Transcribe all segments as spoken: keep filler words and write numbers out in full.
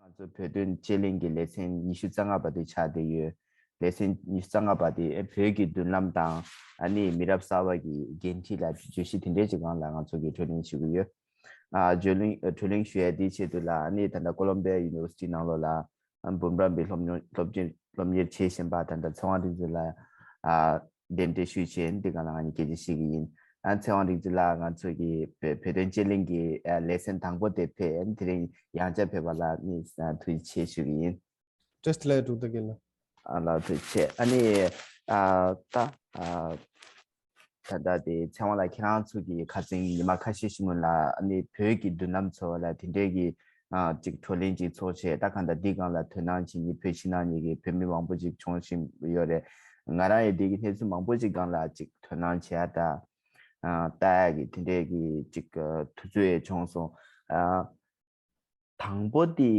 ང་ཚོ་བོད་དོན་དཔྱད་གླེང་གི་ལེ་ཚན་ཉི་ཤུ་རྩ་ལྔ་པ་དེ་ཆགས་བསྡད་ཡོད། ལེ་ཚན་ཉི་ཤུ་རྩ་ལྔ་པ་དེ་བོད་ཀྱི་མདུན་ལམ་དང་ཨ་ནི་མི་རབས་གསར་བ་གི་འགན་འཁྲི་ལ་བརྗོད་གཞི་དེ་འདྲའི་ཅིག་སྒང་ལ་ང་ཚོ་གིས་གྲོས་གླེང་ཞུ་གི་ཡོད། ཨ་བརྗོད་གླེང་ཨ་གྲོས་གླེང་ཞུ་ཡ་དེའི་ཆེད་དུ་ལ་ཨ་ནི་ད་ལྟ་ཀོ་ལོམ་བི་ཡ་ཡུ་ནི་ཝར་སི་ཊི་ནང་ལོགས་ལ་ཨ་འབུམ་རམས་པའི་སློབ་གཉེར་སློབ་གཉེར་སློབ་གཉེར་བྱེད་བཞིན་པ་ད་ལྟ་ཚེ་དབང་སྒྲོན་འཛིན་ལ་ཨ་གདན་འདྲེན་ཞུས་བྱས་འདི་ག་ལ་ང་གཉིས་སྐད་ཆ་བཤད་ཀྱི་ཡིན། ཨ་ཚེ་དབང་རིག་འཛིན་ལགས་ང་ཚོ་གི་བོད་བོད་དོན་དཔྱད་གླེང་གི་ཨ་ལེ་ཚན་དང་པོ་དེ་ཕེབས། ཨ་ནི་དེ་རིང་ཡང་བསྐྱར་ཕེབས་པ་ལ་ནི་ཨ་ཐུགས་རྗེ་ཆེ་ཞུ་གི་ཡིན། བཀྲ་ཤིས་བདེ་ལེགས་འབྲུག་རྒྱལ་ལགས། ཨ་ལགས་ཐུགས་རྗེ་ཆེ། ཨ་ནི་ཨ་ད་ཨ་ད་ལྟ་དེ་ཚེ་དབང་ལགས་ཁྱེད་རང་ཚོ་གི་ཁ་སང་ཉི་མ་ཁ་ཤས་ཤིག་སྔོན་ལ་ཨ་ནི་བོད་ཀྱི་མདུན་ལམ་ཚོགས་པ་ལ་དེ་འདྲའི་གི་ཨ་ཅིག་གྲོས་གླེང་ཅིག་ཚོགས་བྱས། ད་གང་ལྟར་འདི་སྒང་ལ་དོ་སྣང་བྱེད་མཁན་བོད་ཕྱི་ནང་གཉིས་ཀྱི་བོད་མི་མང་པོ་ཅིག་བྱུང་བཞིན་ཡོད་རེད། ང་རང་ཡང་འདི་གི་གནས་ཚུལ་མང་པོ་ཅིག་སྒང་ལ་ཅིག་དོ་སྣང་བྱེད་ཡ་ད་ཨ་ལྟ་ཡ་གི་དེ་འདྲའི་གི་ཅིག་ཨ་དུས་ཚོད་ཡང་བྱུང་སོང་། ཨ་དང་པོ་དེ་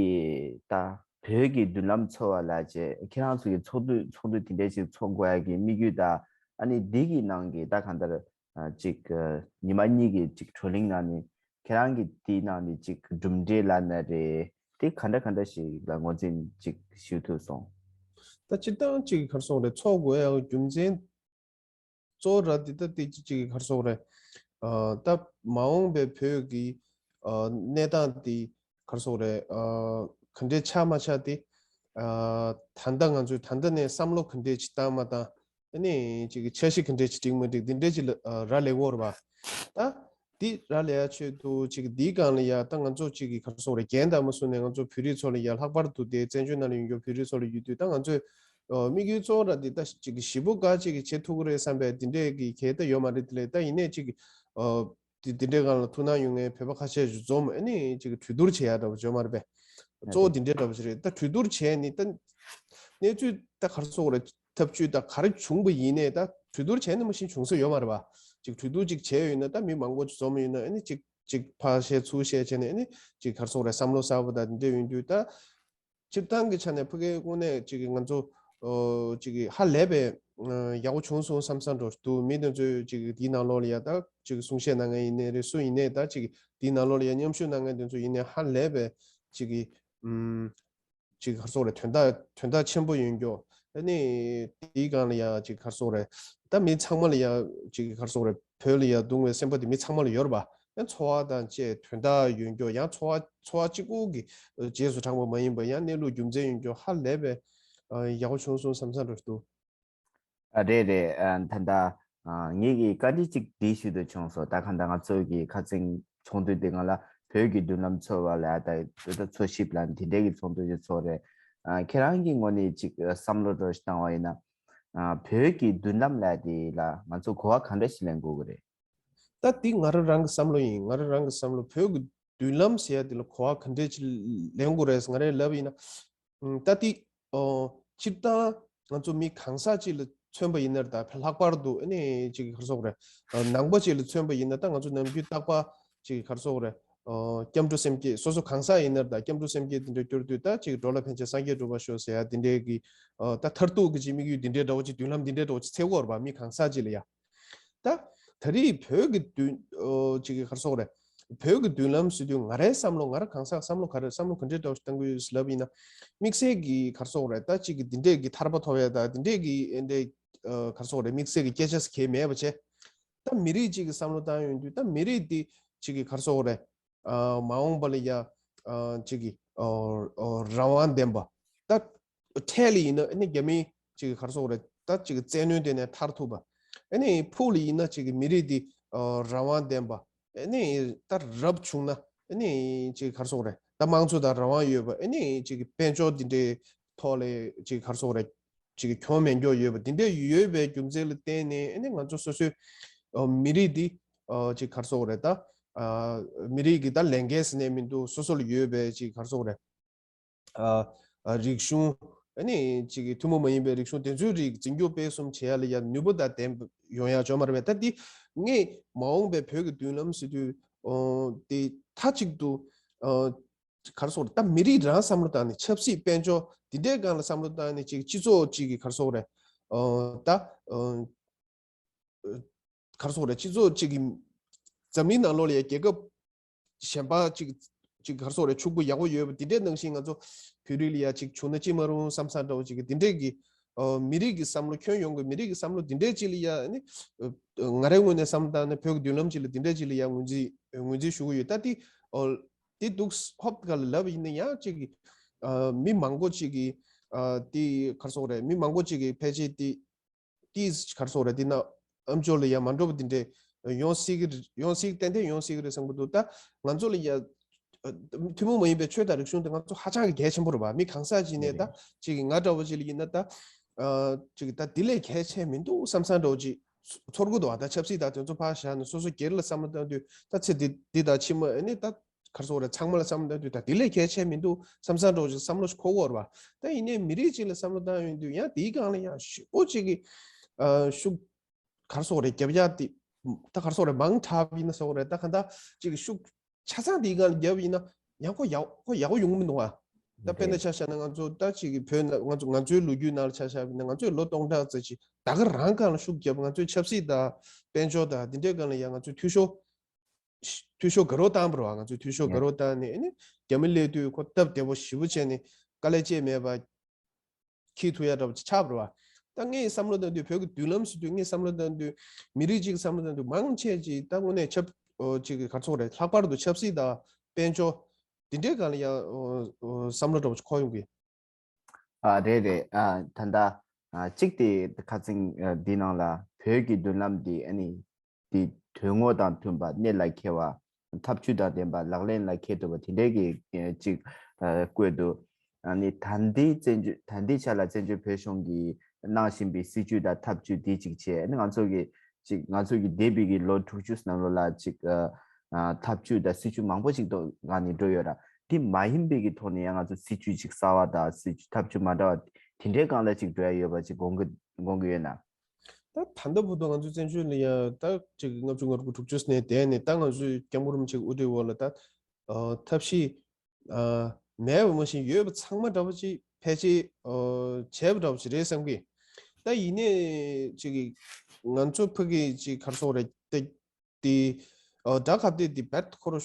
ད་བོད་ཀྱི་མདུན་ལམ་ཚོགས་པ་ལ་བྱས་ཁྱེད་རང་ཚོ་གི་ཚོགས་འདུ་ཚོགས་འདུ་དེ་འདྲའི་ཞིག་ཚོགས་དགོས་ཡ་གི་དམིགས་ཡུལ་དང་ཨ་ནི་འདི་གི་ནང་གི་ད་གང་ལྟར་ཨ་ཅིག་ཨ་ཉི་མ་གཉིས་ཀྱི་ཅིག་བགྲོ་གླེང་ནང་ནས་ཁྱེད་རང་གི་དེའི་ནང་ནས་ཅིག་གྲུབ་འབྲས་ལབ་ན་རེད། དེ་ག་འདྲ་ག་འདྲ་ཞིག་ལ་ངོས་འཛིན་ཅིག་ཞུ་ཐུབ་སོང་། ད་སྤྱིར་བཏང་ཅིག་ག་རེ་ཟེར་དགོས་རེད། ཚོགས་དགོས་ཡ་རྒྱུ་མཚན་གཙོ་བོ་ར་འདི་ད་ཏིག་ཅིག་ཅིག་ག་རེ་ཟེར་དགོས་རེད། ཨ་ད་མ་འོངས་པའི་བོད་ཀྱི་ཨ་གནས་སྟངས་འདི་ག་རེ་ཟེར་དགོས་རེད། ཨ་ག་འདྲས་ཆགས་མ་ཆགས་དེ། ཨ་ད་ལྟ་ང་ཚོས་ད་ལྟ་ནས་བསམ་བློ་ག་འདྲས་ཅིག་བཏང་མ་བཏང་། ཨ་ནི་ཅིག་འཆར་གཞི་ག་འདྲས་ཅིག་སྒྲིག་མ་སྒྲིག་འདི་འདྲས་ཅིག་ལ་ཨ་རག་ལས་ཀྱི་ཡོད་རེད་པ། ད་འདི་རག་ལས་ཡ་ཆེད་དུ་ཅིག་འདིའི་སྒང་ལ་ཡ་ད་ང་ཚོ་ཅིག་གི་ག་རེ་ཟེར་དགོས་རེད། རྒན་དར་མ་བཟུང་ནས་ང་ཚོ་བོད་རིགས་ཚོ་ལ་ཡ་ལྷག་པར་དུ་དེ་བཙན་བྱོལ་ནང་ལ་ཡོད་མཁན་བོད་རིགས་ཚོ་ལ་ཡོད་དུས་ད་ང་ཚོས་ཨ་དམིགས་ཡུལ་གཙོ་བོ་ར་འདི་ད་ཅིག་གི་ཞེ་པོ་དཀའ་ཅིག་གི་བྱེད་ཐུབ་ཀྱི་རེད་བསམ་པའི་འདི་འདྲས་ཀྱི་གལ་ད་ཡོད་མ་རེད། དེ་ལས་ད་ཡིན་ནའི་ཅིག་གི་ཨ་དེ་དེ་འདྲའི་སྒང་ལ་ཐུགས་སྣང་ཡོད་མཁན་བོད་པ་ཁ་ཤས་ཤིག་འཛོམས། ཨ་ནི་ཅིག་གྲོས་བསྡུར་བྱེད་ཡ་འདྲ་པོ་བྱུང་མ་རེད་པས། གཙོ་བོ་དེ་འདྲའི་འདྲ་པོ་ཞིག་རེད། ད་གྲོས་བསྡུར་བྱས་ནས་ད་གནས་ཚུལ་ད་ག་རེ་ཟེར་དགོས་རེད། ཐབས་ཇུས་ད་ག་རེ་བྱུང་པ་ཡིན་ནའི་ད་གྲོས་བསྡུར་བྱས་ནས་མ་གཞི་བྱུང་ས་ཡོད་མ་རེད་པ། ཅིག་གྲོས་བསྡུར་ཅིག་བྱས་ཡོད་ན་ད་མི་མང་པོ་ཅིག་འཛོམས་ཡོད་ན་ཨ་ནི་ཅིག་ཅིག་ཕར་བཤད་ཚུར་བཤད་བྱས་ནས་ཨ་ནི་ཅིག་ག་རེ་ཟེར་དགོས་རེད། བསམ་བློ་གསར་པ་དང་དེ་འདྲ་ཡོང་དུས་ད། སྤྱིར་བཏང་གི་ཆ་ནས་ཕ་གིའི་དངོས་གནས་ཅིག་གི་ང་ཚོ་ཨོ་ཅིག་གི་ཧ་ལས་པའི་ཨ་ཡག་པོ་བྱུང་སོང་བསམ་བསམ་འགྲོ་འདུག་མི་དེ་ཚོས་ཅིག་གི་དེའི་ནང་ལོགས་ལ་ཡ་ད་ཅིག་གསུང་བཤད་གནང་མཁན་ཡིན་ནའི་རེད། སུ་ཡིན་ནའི་ད་ཅིག་གི་དེའི་ནང་ལོགས་ལ་ཡ་མཉམ་ཞུགས་གནང་མཁན་དེ་ཚོ་ཡིན་ནའི་ཧ་ལས་པའི་ཅིག་གི་ཨུམ་ཅིག་ག་རེ་ཟེར་དགོས་རེད། དོན་དག་དོན་དག་ཆེན་པོ་ཡོད་མཁན། ཨ་ནི་དེའི་སྒང་ལ་ཡ་ཅིག་ག་རེ་ཟེར་དགོས་རེད། ད་མི་ཚང་མ་ལ་ཡ་ཅིག་ག་རེ་ཟེར་དགོས་རེད། བོད་ལ་ཡ་གདུང་བའི་སེམས་པ་དེ་མི་ཚང་མ་ལ་ཡོད་རེད་པ། ཡང་ཚོར་བ་དང་བཅས་དོན་དག་ཡོད་མཁན། ཡང་ཚོར་བ་ཚོར་བ་གཅིག་པུ་གི་རྗེས་སུ་འབྲངས་པ་མ་ཡིན་པ། ཡང་གནས་ལུགས་རྒྱུ་མཚན་ཡོད་མཁན། ཧ་ལས་པའི་ཨ་ཡག་པོ་བྱུང་སོང་བསམ་བསམ་འདྲ་ཞིག་འདུག་ཨ་རེད་རེད། ཨ་ད་ལྟ་ཨ་ངེད་ཀྱིས་བཀའ་འདྲི་གཅིག་འདི་ཞུ་འདོད་བྱུང་སོང་། ད་གང་ལྟར་ང་ཚོ་གི་ཁ་སང་ཚོགས་འདུ་འདི་སྒང་ལ་བོད་ཀྱི་མདུན་ལམ་ཚོགས་པ་ལ་ད་ད་ལྟ་འཚོལ་ཞིབ་ལ་དེ་འདྲའི་གི་ཚོགས་འདུ་ཞིག་ཚོགས་རེད། ཨ་ཁྱེད་རང་གི་ངོས་ནས་ཅིག་བསམ་བློ་འདྲ་ཞིག་བཏང་བ་ཡིན་ན། ཨ་བོད་ཀྱི་མདུན་ལམ་ལབ་དེ་ལ་ང་ཚོ་གོ་བ་གང་འདྲ་ཞིག་ལེན་དགོས་ཀྱི་རེད། ད་འདི་ང་རང་རང་གི་བསམ་བློ་ཡིན། ང་རང་རང་གི་བསམ་བློ། བོད་ཀྱི་མདུན་ལམ་ཟེར་ཡ་འདི་ལ་གོ་བ་ག་འདྲས་ཅིག་ལེན་དགོས་རེད་ང་རས་ལབ་ཡིན་ན། ཨ་ད་འདི་ཨོ་སྤྱིར་བཏང་ང་ཚོ་མི་གང་ཟག་ཅིག་ལ་མཚོན་པ་ཡིན་ན་རེད། ད་ལྷག་པར་དུ་ཨ་ནི་ཅིག་ག་རེ་ཟེར་དགོས་རེད། ཨ་ནང་པ་ཅིག་ལ་མཚོན་པ་ཡིན་ན་ད་ང་ཚོ་ནམ་རྒྱུན་རྟག་པར་ཅིག་ག་རེ་ཟེར་དགོས་རེད། ཨོ་སྐྱབས་འགྲོ་སེམས་བསྐྱེད། སོ་སོ་གང་ཟག་ཡིན་ན་རེད། ད་སྐྱབས་འགྲོ་སེམས་བསྐྱེད་དེ་འདྲ་སྐྱོར་དུས་ད་ཅིག་འགྲོ་ལ་ཕན་ཕྱིར་སངས་རྒྱས་འགྲུབ་པར་ཤོག་ཟེར་ཡ་འདི་འདྲའི་གི་ཨོ་ད་མཐར་ཐུག་གི་ཅིག་དམིགས་ཡུལ་འདི་འདྲའི་འདྲ་བོ་ཅིག་མདུན་ལམ་འདི་འདྲའི་འདྲ་བོ་ཅིག་འཚོལ་གྱི་ཡོད་རེད་པ། མི་གང་ཟག་ཅིག་ལ་ཡ། ད་ད་རེས་བོད་ཀྱི་མདུན་ཨོ་ཅིག་གི་ག་རེ་ཟེར་དགོས་རེད། བོད་ཀྱི་མདུན་ལམ་ཟེར་དུས་ང་རའི་བསམ་བློ། ང་རང་གང་ཟག་བསམ་བློ་ག་རེ། བསམ་བློ་ག་འདྲའི་འདྲ་བོ་ཞིག་བཏང་གི་ཡོད་ཟེར་ལབ་ཡིན་ན། དམིགས་བསལ་གྱི་ག་རེ་ཟེར་དགོས་རེད། ད་ཅིག་གི་འདི་འདྲས་ཀྱི་ཐར་པ་ཐོབ་ཡ་ད་འདི་འདྲས་ཀྱི་ཨེ་འདྲས་ཨ་ག་རེ་ཟེར་དགོས་རེད། དམིགས་བསལ་གྱི་སྐད་ཆ་ཟེར་གྱི་མེད་པ་བྱས། ད་མི་རིགས་གཅིག་གི་བསམ་བློ་བཏང་ཡོང་དུས་ད་མི་རིགས་འདི་གཅིག་གི་ག་རེ་ཟེར་དགོས་རེད། ཨ་མ་འོངས་པ་ལ་ཡ་ཨ་གཅིག་གི་ཨ་ཨ་རང་དབང་ལྡན་པ། ད་འཕྲལ་ལ་ཡིན་ན་ཨ་ནི་རྒྱ་མི་གཅིག་གི་ག་རེ་ཟེར་དགོས་རེད། ད་གཅིག་གི་བཙན་གནོན་དེ་ནས་ཐར་ཐུབ་པ། ཨ་ནི་ཕུགས་ལ་ཡིན་ན་གཅིག་གི་མི་རིགས་འདི་ཨ་རང་དབང་ལྡན་པ། ཨ་ནི་ད་རབ་བྱུང་ན་ཨ་ནི་གཅིག་གི་ག་རེ་ཟེར་དགོས་རེད། ད་དམངས་གཙོ་དང་རང་དབང་ཡོད་པ། ཨ་ནི་གཅིག་གི་དཔལ་འབྱོར་འདི་འདྲའི་ཐོག་ལ་གཅིག་གི་ག་རེ་ཟེར་དགོས་རེད། ཅིག་གི་གྱོང་མེད་མགྱོགས་ཡོད་པ་འདི་འདྲ་ཡོད་པའི་རྒྱུ་མཚན་ལ་བརྟེན་ནས་ཨ་ནི་ང་ཚོ་སོ་སོའི་ཨ་མི་རིགས་འདི་ཨ་ཅིག་ག་རེ་ཟེར་དགོས་རེད། ད་ཨ་མི་རིགས་ཀྱི་ད་ལས་འགན་ཟེར་ནས་མི་འདུག་སོ་སོ་ལ་ཡོད་པའི་ཅིག་ག་རེ་ཟེར་དགོས་རེད། ཨ་ཨ་རིག་གཞུང་། ཨ་ནི་ཅིག་གི་ཐུན་མོང་མ་ཡིན་པའི་རིག་གཞུང་དེ་ཚོའི་རིགས་འཛིན་སྐྱོང་སྤེལ་གསུམ་བྱེད་ཡ་ལ་ཡ་ནུས་པ་དང་ལྡན་པ་ཡོང་ཡ་ཅོ་མ་རེད་པས། ད་འདི་ངས་མ་འོངས་པའི་བོད་ཀྱི་མདུན་ལམ་ཟེར་དུས་ཨོ་དེ་མཐའ་གཅིག་ཏུ་ཨ་ག་རེ་ཟེར་དགོས་རེད། ད་མི་རིགས་རང་བསམ་བློ་བཏང་ནས་ཆབ་སྲིད་དཔལ་འབྱོར་འདི་འདྲའི་སྒང་ལ་བསམ་བློ་བཏང་ནས་ཅིག་སྤྱི་ཚོགས་ཅིག་གི་ག་རེ་ཟེར་དགོས་རེད། ཨོ་ད་ཨོ་ག་རེ་ཟེར་དགོས་རེད། སྤྱི་ཚོགས་ཅིག་གི་འཛམ་གླིང་ནང་ལོགས་ལ་ཡ་རྒྱལ་ཁབ་གཞན་པ་ཅིག་ ཅིག་ག་རེ་ཟེར་དགོས་རེད། ཕྱུག་པོ་ཡག་པོ་ཡོད་པ་འདི་འདྲའི་ནང་བཞིན་ང་ཚོ་བོད་རིགས་ལ་ཡ་ཅིག་བྱུང་ན་ཅི་མ་རུང་བསམ་བསམ་འདྲ་བོ་ཅིག་གི་འདི་འདྲའི་གི་ཨ་མི་རིགས་ཀྱི་བསམ་བློ། ཁྱོན་ཡོངས་ཀྱི་མི་རིགས་ཀྱི་བསམ་བློ་འདི་འདྲའི་ཅིག་ལ་ཡ་ཨ་ནི་ང་རའི་ངོས་ནས་བསམ་བློ་བཏང་ན་བོད་ཀྱི་མདུན་ལམ་ཅིག་ལ་འདི་འདྲའི་ཅིག་ལ་ཡ་ངོས་འཛིན་ངོས་འཛིན་ཞུ་གི་ཡོད། ད་འདི་ཨོ་འདི་འདུག་ཧོབ་ག་ལ་ལབ་ཡིན་ན་ཡང་ཅིག་གི་ཨ་མི་མང་པོ་ཅིག་གི་ཨ་འདི་ག་རེ་ཟེར་དགོས་རེད། མི་མང་པོ་ཅིག་གི་ཕལ་ཆེར་འདི་ཏིས་ག་རེ་ཟེར་དགོས་རེད། འདི་ན་ཨམ་ཅོག་ལ་ཡ་མ་འགྲོ་བ་འདི་འདྲས་ཡོང་སྲིད་ཀྱི་རེད། ཡོང་སྲིད་ཏན་ཏན་ཡོང་སྲིད་ཀྱི་རེད་བསམ་གྱི་འདུག་ད་ང་ཚོ་ལ་ཡ་ཨ་ཐུན་མོང་མ་ཡིན་པའི་ཆོས་དང་རིག་གཞུང་དེ་ང་ཚོ་ཧ་ཅང་གི་གལ་ཆེན་པོ་རེད་པ། མི་གང་ཟག་ཅིག་ནས་ད་ཅིག་ང་འདྲ་བོ་ཅིག་ལ་ཡིན་ན་ད་ཨ་ཅིག་ད་འདི་ལས་གལ་ཆེ་མི་འདུག་བསམ་བསམ་འདྲ་བོ་ཅིག་ཚོར་གྱི་འདུག་ཨ་ད་ཆབ་སྲིད་དང་དེ་ཚོ་ཕར་བཞག་ནས་སོ་སོ་སྒེར་ལ་བསམ་བློ་བཏང་དུས་ད་ཚེ་འདི་འདི་དང་ཕྱི་མ་ཨ་ནི་ད་ག་རེ་ཟེར་དགོས་རེད། ཚང་མ་ལ་བསམ་བློ་བཏང་དུས་ད་འདི་ལས་གལ་ཆེ་མི་འདུག་བསམ་བསམ་འདྲ་བོ་ཅིག་བསམ་བློ་ཞིག་འཁོར་གྱི་ཡོད་རེད་པ། ད་ཡིན་ནའི་མི་རིགས་གཅིག་ལ་བསམ་བློ་བཏང་ཡོང་དུས་ཡང་དེའི་སྒང་ལ་ཡང་ཞེ་པོ་ཅིག་གི་ཨ་ཤུགས་ག་རེ་ཟེར་དགོས་རེད། རྒྱབ་ཡག་དེ་ད་ག་རེ་ཟེར་དགོས་རེད། མང་དྲགས་པ་ཡིན་ན་ཟེར་དགོས་རེད། ད་གང་ལྟར་ཅིག་གི་ཤུགས་ཆ་ཚང་དེའི་སྒང་ལ་བརྒྱབ་ཡིན་ན་ཡང་ཁོ་ཡག་ཁོ་ཡག་པོ་ཡོང་གི་མི་འདུག་ཨ། ད་དཔེར་ན་ཆ་བཞག་ན་ང་ཚོ་ད་ཅིག་གི་བོད་ནང་ང་ཚོ་ང་ཚོའི་ལོ་རྒྱུས་ནང་ལ་ཆ་བཞག་པ་ཡིན་ན་ང་ཚོས་ལོ་སྟོང་ཕྲག་ཙམ་ཅིག་ད་ག་རང་སྒང་ལ་ཤུགས་བརྒྱབ། ང་ཚོའི་ཆབ་སྲིད་དང་དཔལ་འབྱོར་དང་འདི་འདྲའི་སྒང་ལ་ཡང་ང་ཚོས་འཐུས་ཤོར་འཐུས་ཤོར་དགའ་རབ་བཏང་བ་རེད་པ། ང་ཚོས་འཐུས་ཤོར་དགའ་རབ་བཏང་ནས་ཨ་ནི་རྒྱ་མི་སླེབས་དུས་ཁོ་སྟབས་བདེ་པོ་ཞེ་པོ་བྱས་ནས་དཀའ་ལས་ཅི་མེད་པ་འཁྱེར་ཐུབ་ཡ་འདྲ་པོ་ཅིག་ཆགས་པ་རེད་པ། ད་ངས་བསམ་བློ་བཏང་དུས་བོད་ཀྱི་མདུན་ལམ་ཟེར་དུས་ངས་བསམ་བློ་བཏང་དུས་མི་རིགས་གཅིག་བསམ་བློ་བཏང་དུས་མང་ཆེ་ཅིག་ད་དངོས་གནས་ཆབ་ཨོ་ཅིག་ག་རེ་ཟེར་དགོས་རེད། ལྷག་པར་དུ་ཆབ་སྲིད་དང་དཔལ་འབྱོར་འདི་འདྲའི་སྒང་ལ་ཡང་ཨོ་ཨོ་བསམ་བློ་འདྲ་པོ་ཅིག་འཁོར་ཡོང་གི། ཨ་རེད་རེད། ཨ་ད་ལྟ་ཨ་གཅིག་དེ་ཁ་སང་ཨ་འདི་ནང་ལ་བོད་ཀྱི་མདུན་ལམ་འདི་ཨ་ནི་འདི་དོན་དངོས་དང་མཐུན་པ། གནད་ལ་འཁེལ་བ། ཐབས་ཇུས་དང་ལྡན་པ། ལག་ལེན་ལ་འཁེལ་ཐུབ་པ་དེ་འདྲའི་གི་ཨ་གཅིག་ཨ་བཀོད་འདུག་ཨ་ནི་ད་ལྟའི་བཙན་བྱོལ་ད་ལྟའི་ཆ་ལ་བཙན་བྱོལ་བོད་གཞུང་གིས་གནང་བཞིན་པའི་སྲིད་ཇུས་དང་ཐབས་ཇུས་འདི་གཅིག་བྱས། ཨ་ནི་ང་ཚོ་གི་གཅིག་ང་ཚོ་གི་འདས་པའི་གི་ལོ་དྲུག་ཅུ་ནང་ལོགས་ལ་གཅིག་ཨ་ཨ་ཐབས་ཇུས་དང་སྲིད་ཇུས་མང་པོ་ཞིག་ཐོག་སྒང་ནས་འགྲོ་ཡོད་ར། དེ་མ་ཡིན་པའི་གི་ཐོག་ནས་ཡང་ང་ཚོ་སྲིད་ཇུས་ཅིག་གསར་བ་དང་སྲིད་ཇུས་ཐབས་ཇུས་མ་འདྲ་བ་དེ་འདྲའི་སྒང་ལ་ཅིག་འགྲོ་ཡ་ཡོད་པ་ཅིག་དགོངས་ཀྱི་དགོངས་ཀྱི་ཡོད་ན། ད་ད་ལྟ་བར་དུ་ང་ཚོའི་བཙན་བྱོལ་ལ་ཡ་ད་ཅིག་ལྔ་བཅུ་ང་དགུ་དྲུག་ཅུ་ནས་བསྡད་ནས་ད་ང་ཚོའི་སྐྱབས་མགོན་རིན་པོ་ཆེ་གི་དབུ་ཁྲིད་འོག་ལ་ད་ཨ་ཐབས་ཤེས་ཨ་མེད་པ་མ་ཤེས་ཡོད་པ་ཚང་མ་འདྲ་པོ་ཅིག་ཕལ་ཆེར་ཨ་བྱས་པ་འདྲ་པོ་ཅིག་རེད་བསམ་གི། ད་ཡིན་ནའི་ཅིག་གི་ང་ཚོ་ཕ་གི་ཅིག་ག་རེ་ཟེར་དགོས་རེད། ད་དེ་ཨ་དགྲ་ཁ་གཏད་དེ་རྦད་ཁོ་རང་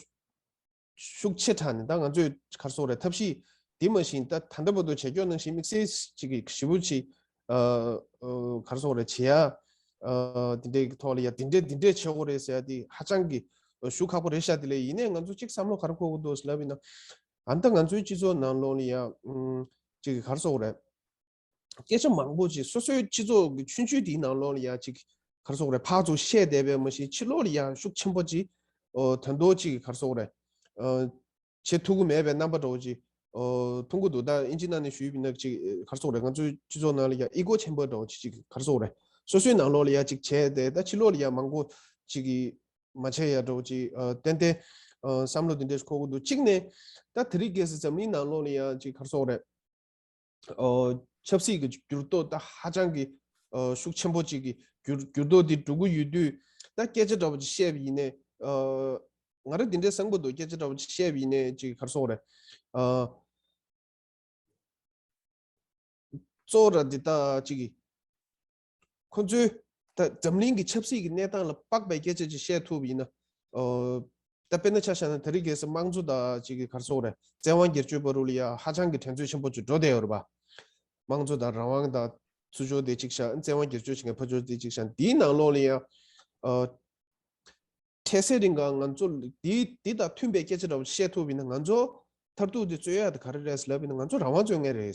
ཤུགས་ཆེ་དྲགས་ནས་ད་ང་ཚོས་ག་རེ་ཟེར་དགོས་རེད། ཐབས་ཤེས་དེ་མ་ཤེས་ད་ད་ལྟ་བར་དུ་བྱེད་སྐྱོ་ནང་བཞིན་དམིགས་བསལ་ཅིག་གི་ཞེ་པོ་ཅིག་ཨ་ཨ་ག་རེ་ཟེར་དགོས་རེད། བྱེད་ཡ་ཨ་དེ་འདྲའི་གི་ཐོག་ལ་ཡ་དེ་འདྲས་དེ་འདྲས་བྱེད་དགོས་རེད་ཟེར་ཡ་དེ་ཧ་ཅང་གི་ཞུ་ཁག་པོ་རེད་ཤག་དེ་ལས་ཡིན་ནའི་ང་ཚོ་གཅིག་བསམ་བློ་ག་རེ་འཁོར་གི་འདུག་ཟེར་ལབ་ཡིན་ན། ཨ་ད་ང་ཚོའི་སྤྱི་ཚོགས་ནང་ལོགས་ལ་ཡ་ཨ་ཅིག་ག་རེ་ཟེར་དགོས་རེད། སྐད་ཆ་མང་པོ་ཅིག་སོ་སོའི་སྤྱི་ཚོགས་ཀྱི་ཆུང་ཆུང་དེའི་ནང་ལོགས་ལ་ཡ་ཅིག་ག་རེ་ཟེར་དགོས་རེད། ཕར་ཚུར་བཤད་བསྡད་པའི་མ་གཞི་ཕྱི་ལོགས་ལ་ཡ་ཤུགས་ཆེན་པོ་ཅིག་ཨོ་ད་དུང་ཅིག་ག་རེ་ཟེར་དགོས་རེད། ཨ་བྱེད་ཐུབ་ཀྱི་མེད་པའི་རྣམ་པ་འདྲ་བོ་ཅིག་ཨོ་མཐོང་གི་འདུག་ད་ཨིན་ཇི་ནང་ནས་ཞུས་པ་ཡིན་ན་ཅིག་ག་རེ་ཟེར་དགོས་རེད། ང་ཚོའི་སྤྱི་ཚོགས་ནང་ལ་ཡ་ཨི་གོ་ཆེན་པོ་འདྲ་བོ་ཅིག་ཅིག་ག་རེ་ཟེར་དགོས་རེད། སོ་སོའི་ནང་ལོགས་ལ་ཡ་ཅིག་བྱས་ཏེ་ད་ཕྱི་ལོགས་ལ་ཡ་མང་པོ་ཅིག་གིས་མ་བྱས་ཡ་འདྲ་བོ་ཅིག་ཨ་ཏན་ཏན་ཨ་བསམ་བློ་དེ་འདྲས་འཁོར་གི་འདུག་གཅིག་ནས་ད་དེ་རིང་ཁ་སང་འཛམ་གླིང་ནང་ལོགས་ལ་ཡ་ཅིག་ག་རེ་ཟེར་དགོས་རེད། ཨོ་ཆབ་སྲིད་ཀྱི་འགྱུར་ལྡོག་ད་ཧ་ཅང་གི་ཨོ་ཤུགས་ཆེན་པོ་ཅིག་གི་འགྱུར་འགྱུར་ལྡོག་འདི་འགྲོ་གི་ཡོད་དུས། ད་སྐད་ཆ་འདྲ་བོ་ཅིག་བཤད་པ་ཡིན་ནའི་ཨོ་ང་རང་འདི་འདྲའི་གསང་པོ་འདུག་སྐད་ཆ་འདྲ་བོ་ཅིག་བཤད་པ་ཡིན་ནའི་ཅིག་ག་རེ་ཟེར་དགོས་རེད། ཨོ་གཙོ་བོ་ར་འདི་ད་ཅིག་གི་ཁོ་ཚོའི་ད་འཛམ་གླིང་གི་ཆབ་སྲིད་ཀྱི་གནས་སྟངས་ལ་དཔག་པའི་སྐད་ཆ་ཅིག་བཤད་ཐུབ་པ་ཡིན་ན། ཨོ་ད་དཔེར་ན་ཆ་བཞག་ན་དེ་རིང་ཁ་སང་དམངས་གཙོ་དང་ཅིག་གི་ག་རེ་ཟེར་དགོས་རེད། བཙན་དབང་སྒེར་གཅོད་བར་དུ་ལ་ཡ་ཧ་ཅང་གི་འགྲན་རྩོད་ཆེན་པོ་ཅིག་འགྲོ་བསྡད་ཡོད་རེད་པ། དམངས་གཙོ་དང་རང་དབང་དང་ཚུར་ཕྱོགས་དེ་གཅིག་བཞག་བཙན་དབང་སྒེར་གཅོད་བྱེད་མཁན་ཕར་ཕྱོགས་དེ་གཅིག་བཞག་འདིའི་ནང་ལོགས་ལ་ཡ་ཨོ་འཕྲལ་སེལ་རིང་ག་ང་ཚོ་འདི་འདི་དང་མཐུན་པའི་སྐད་ཆ་འདྲ་བོ་བཤད་ཐུབ་པ་ཡིན་ན་ང་ཚོ་མཐར་ཐུག་དེ་རྩོད་ཡ་དེ་ག་རེ་རེད་ལབ་ཡིན་ན་ང་ཚོ་རང་དབང་རྩོད་མཁན་རེད།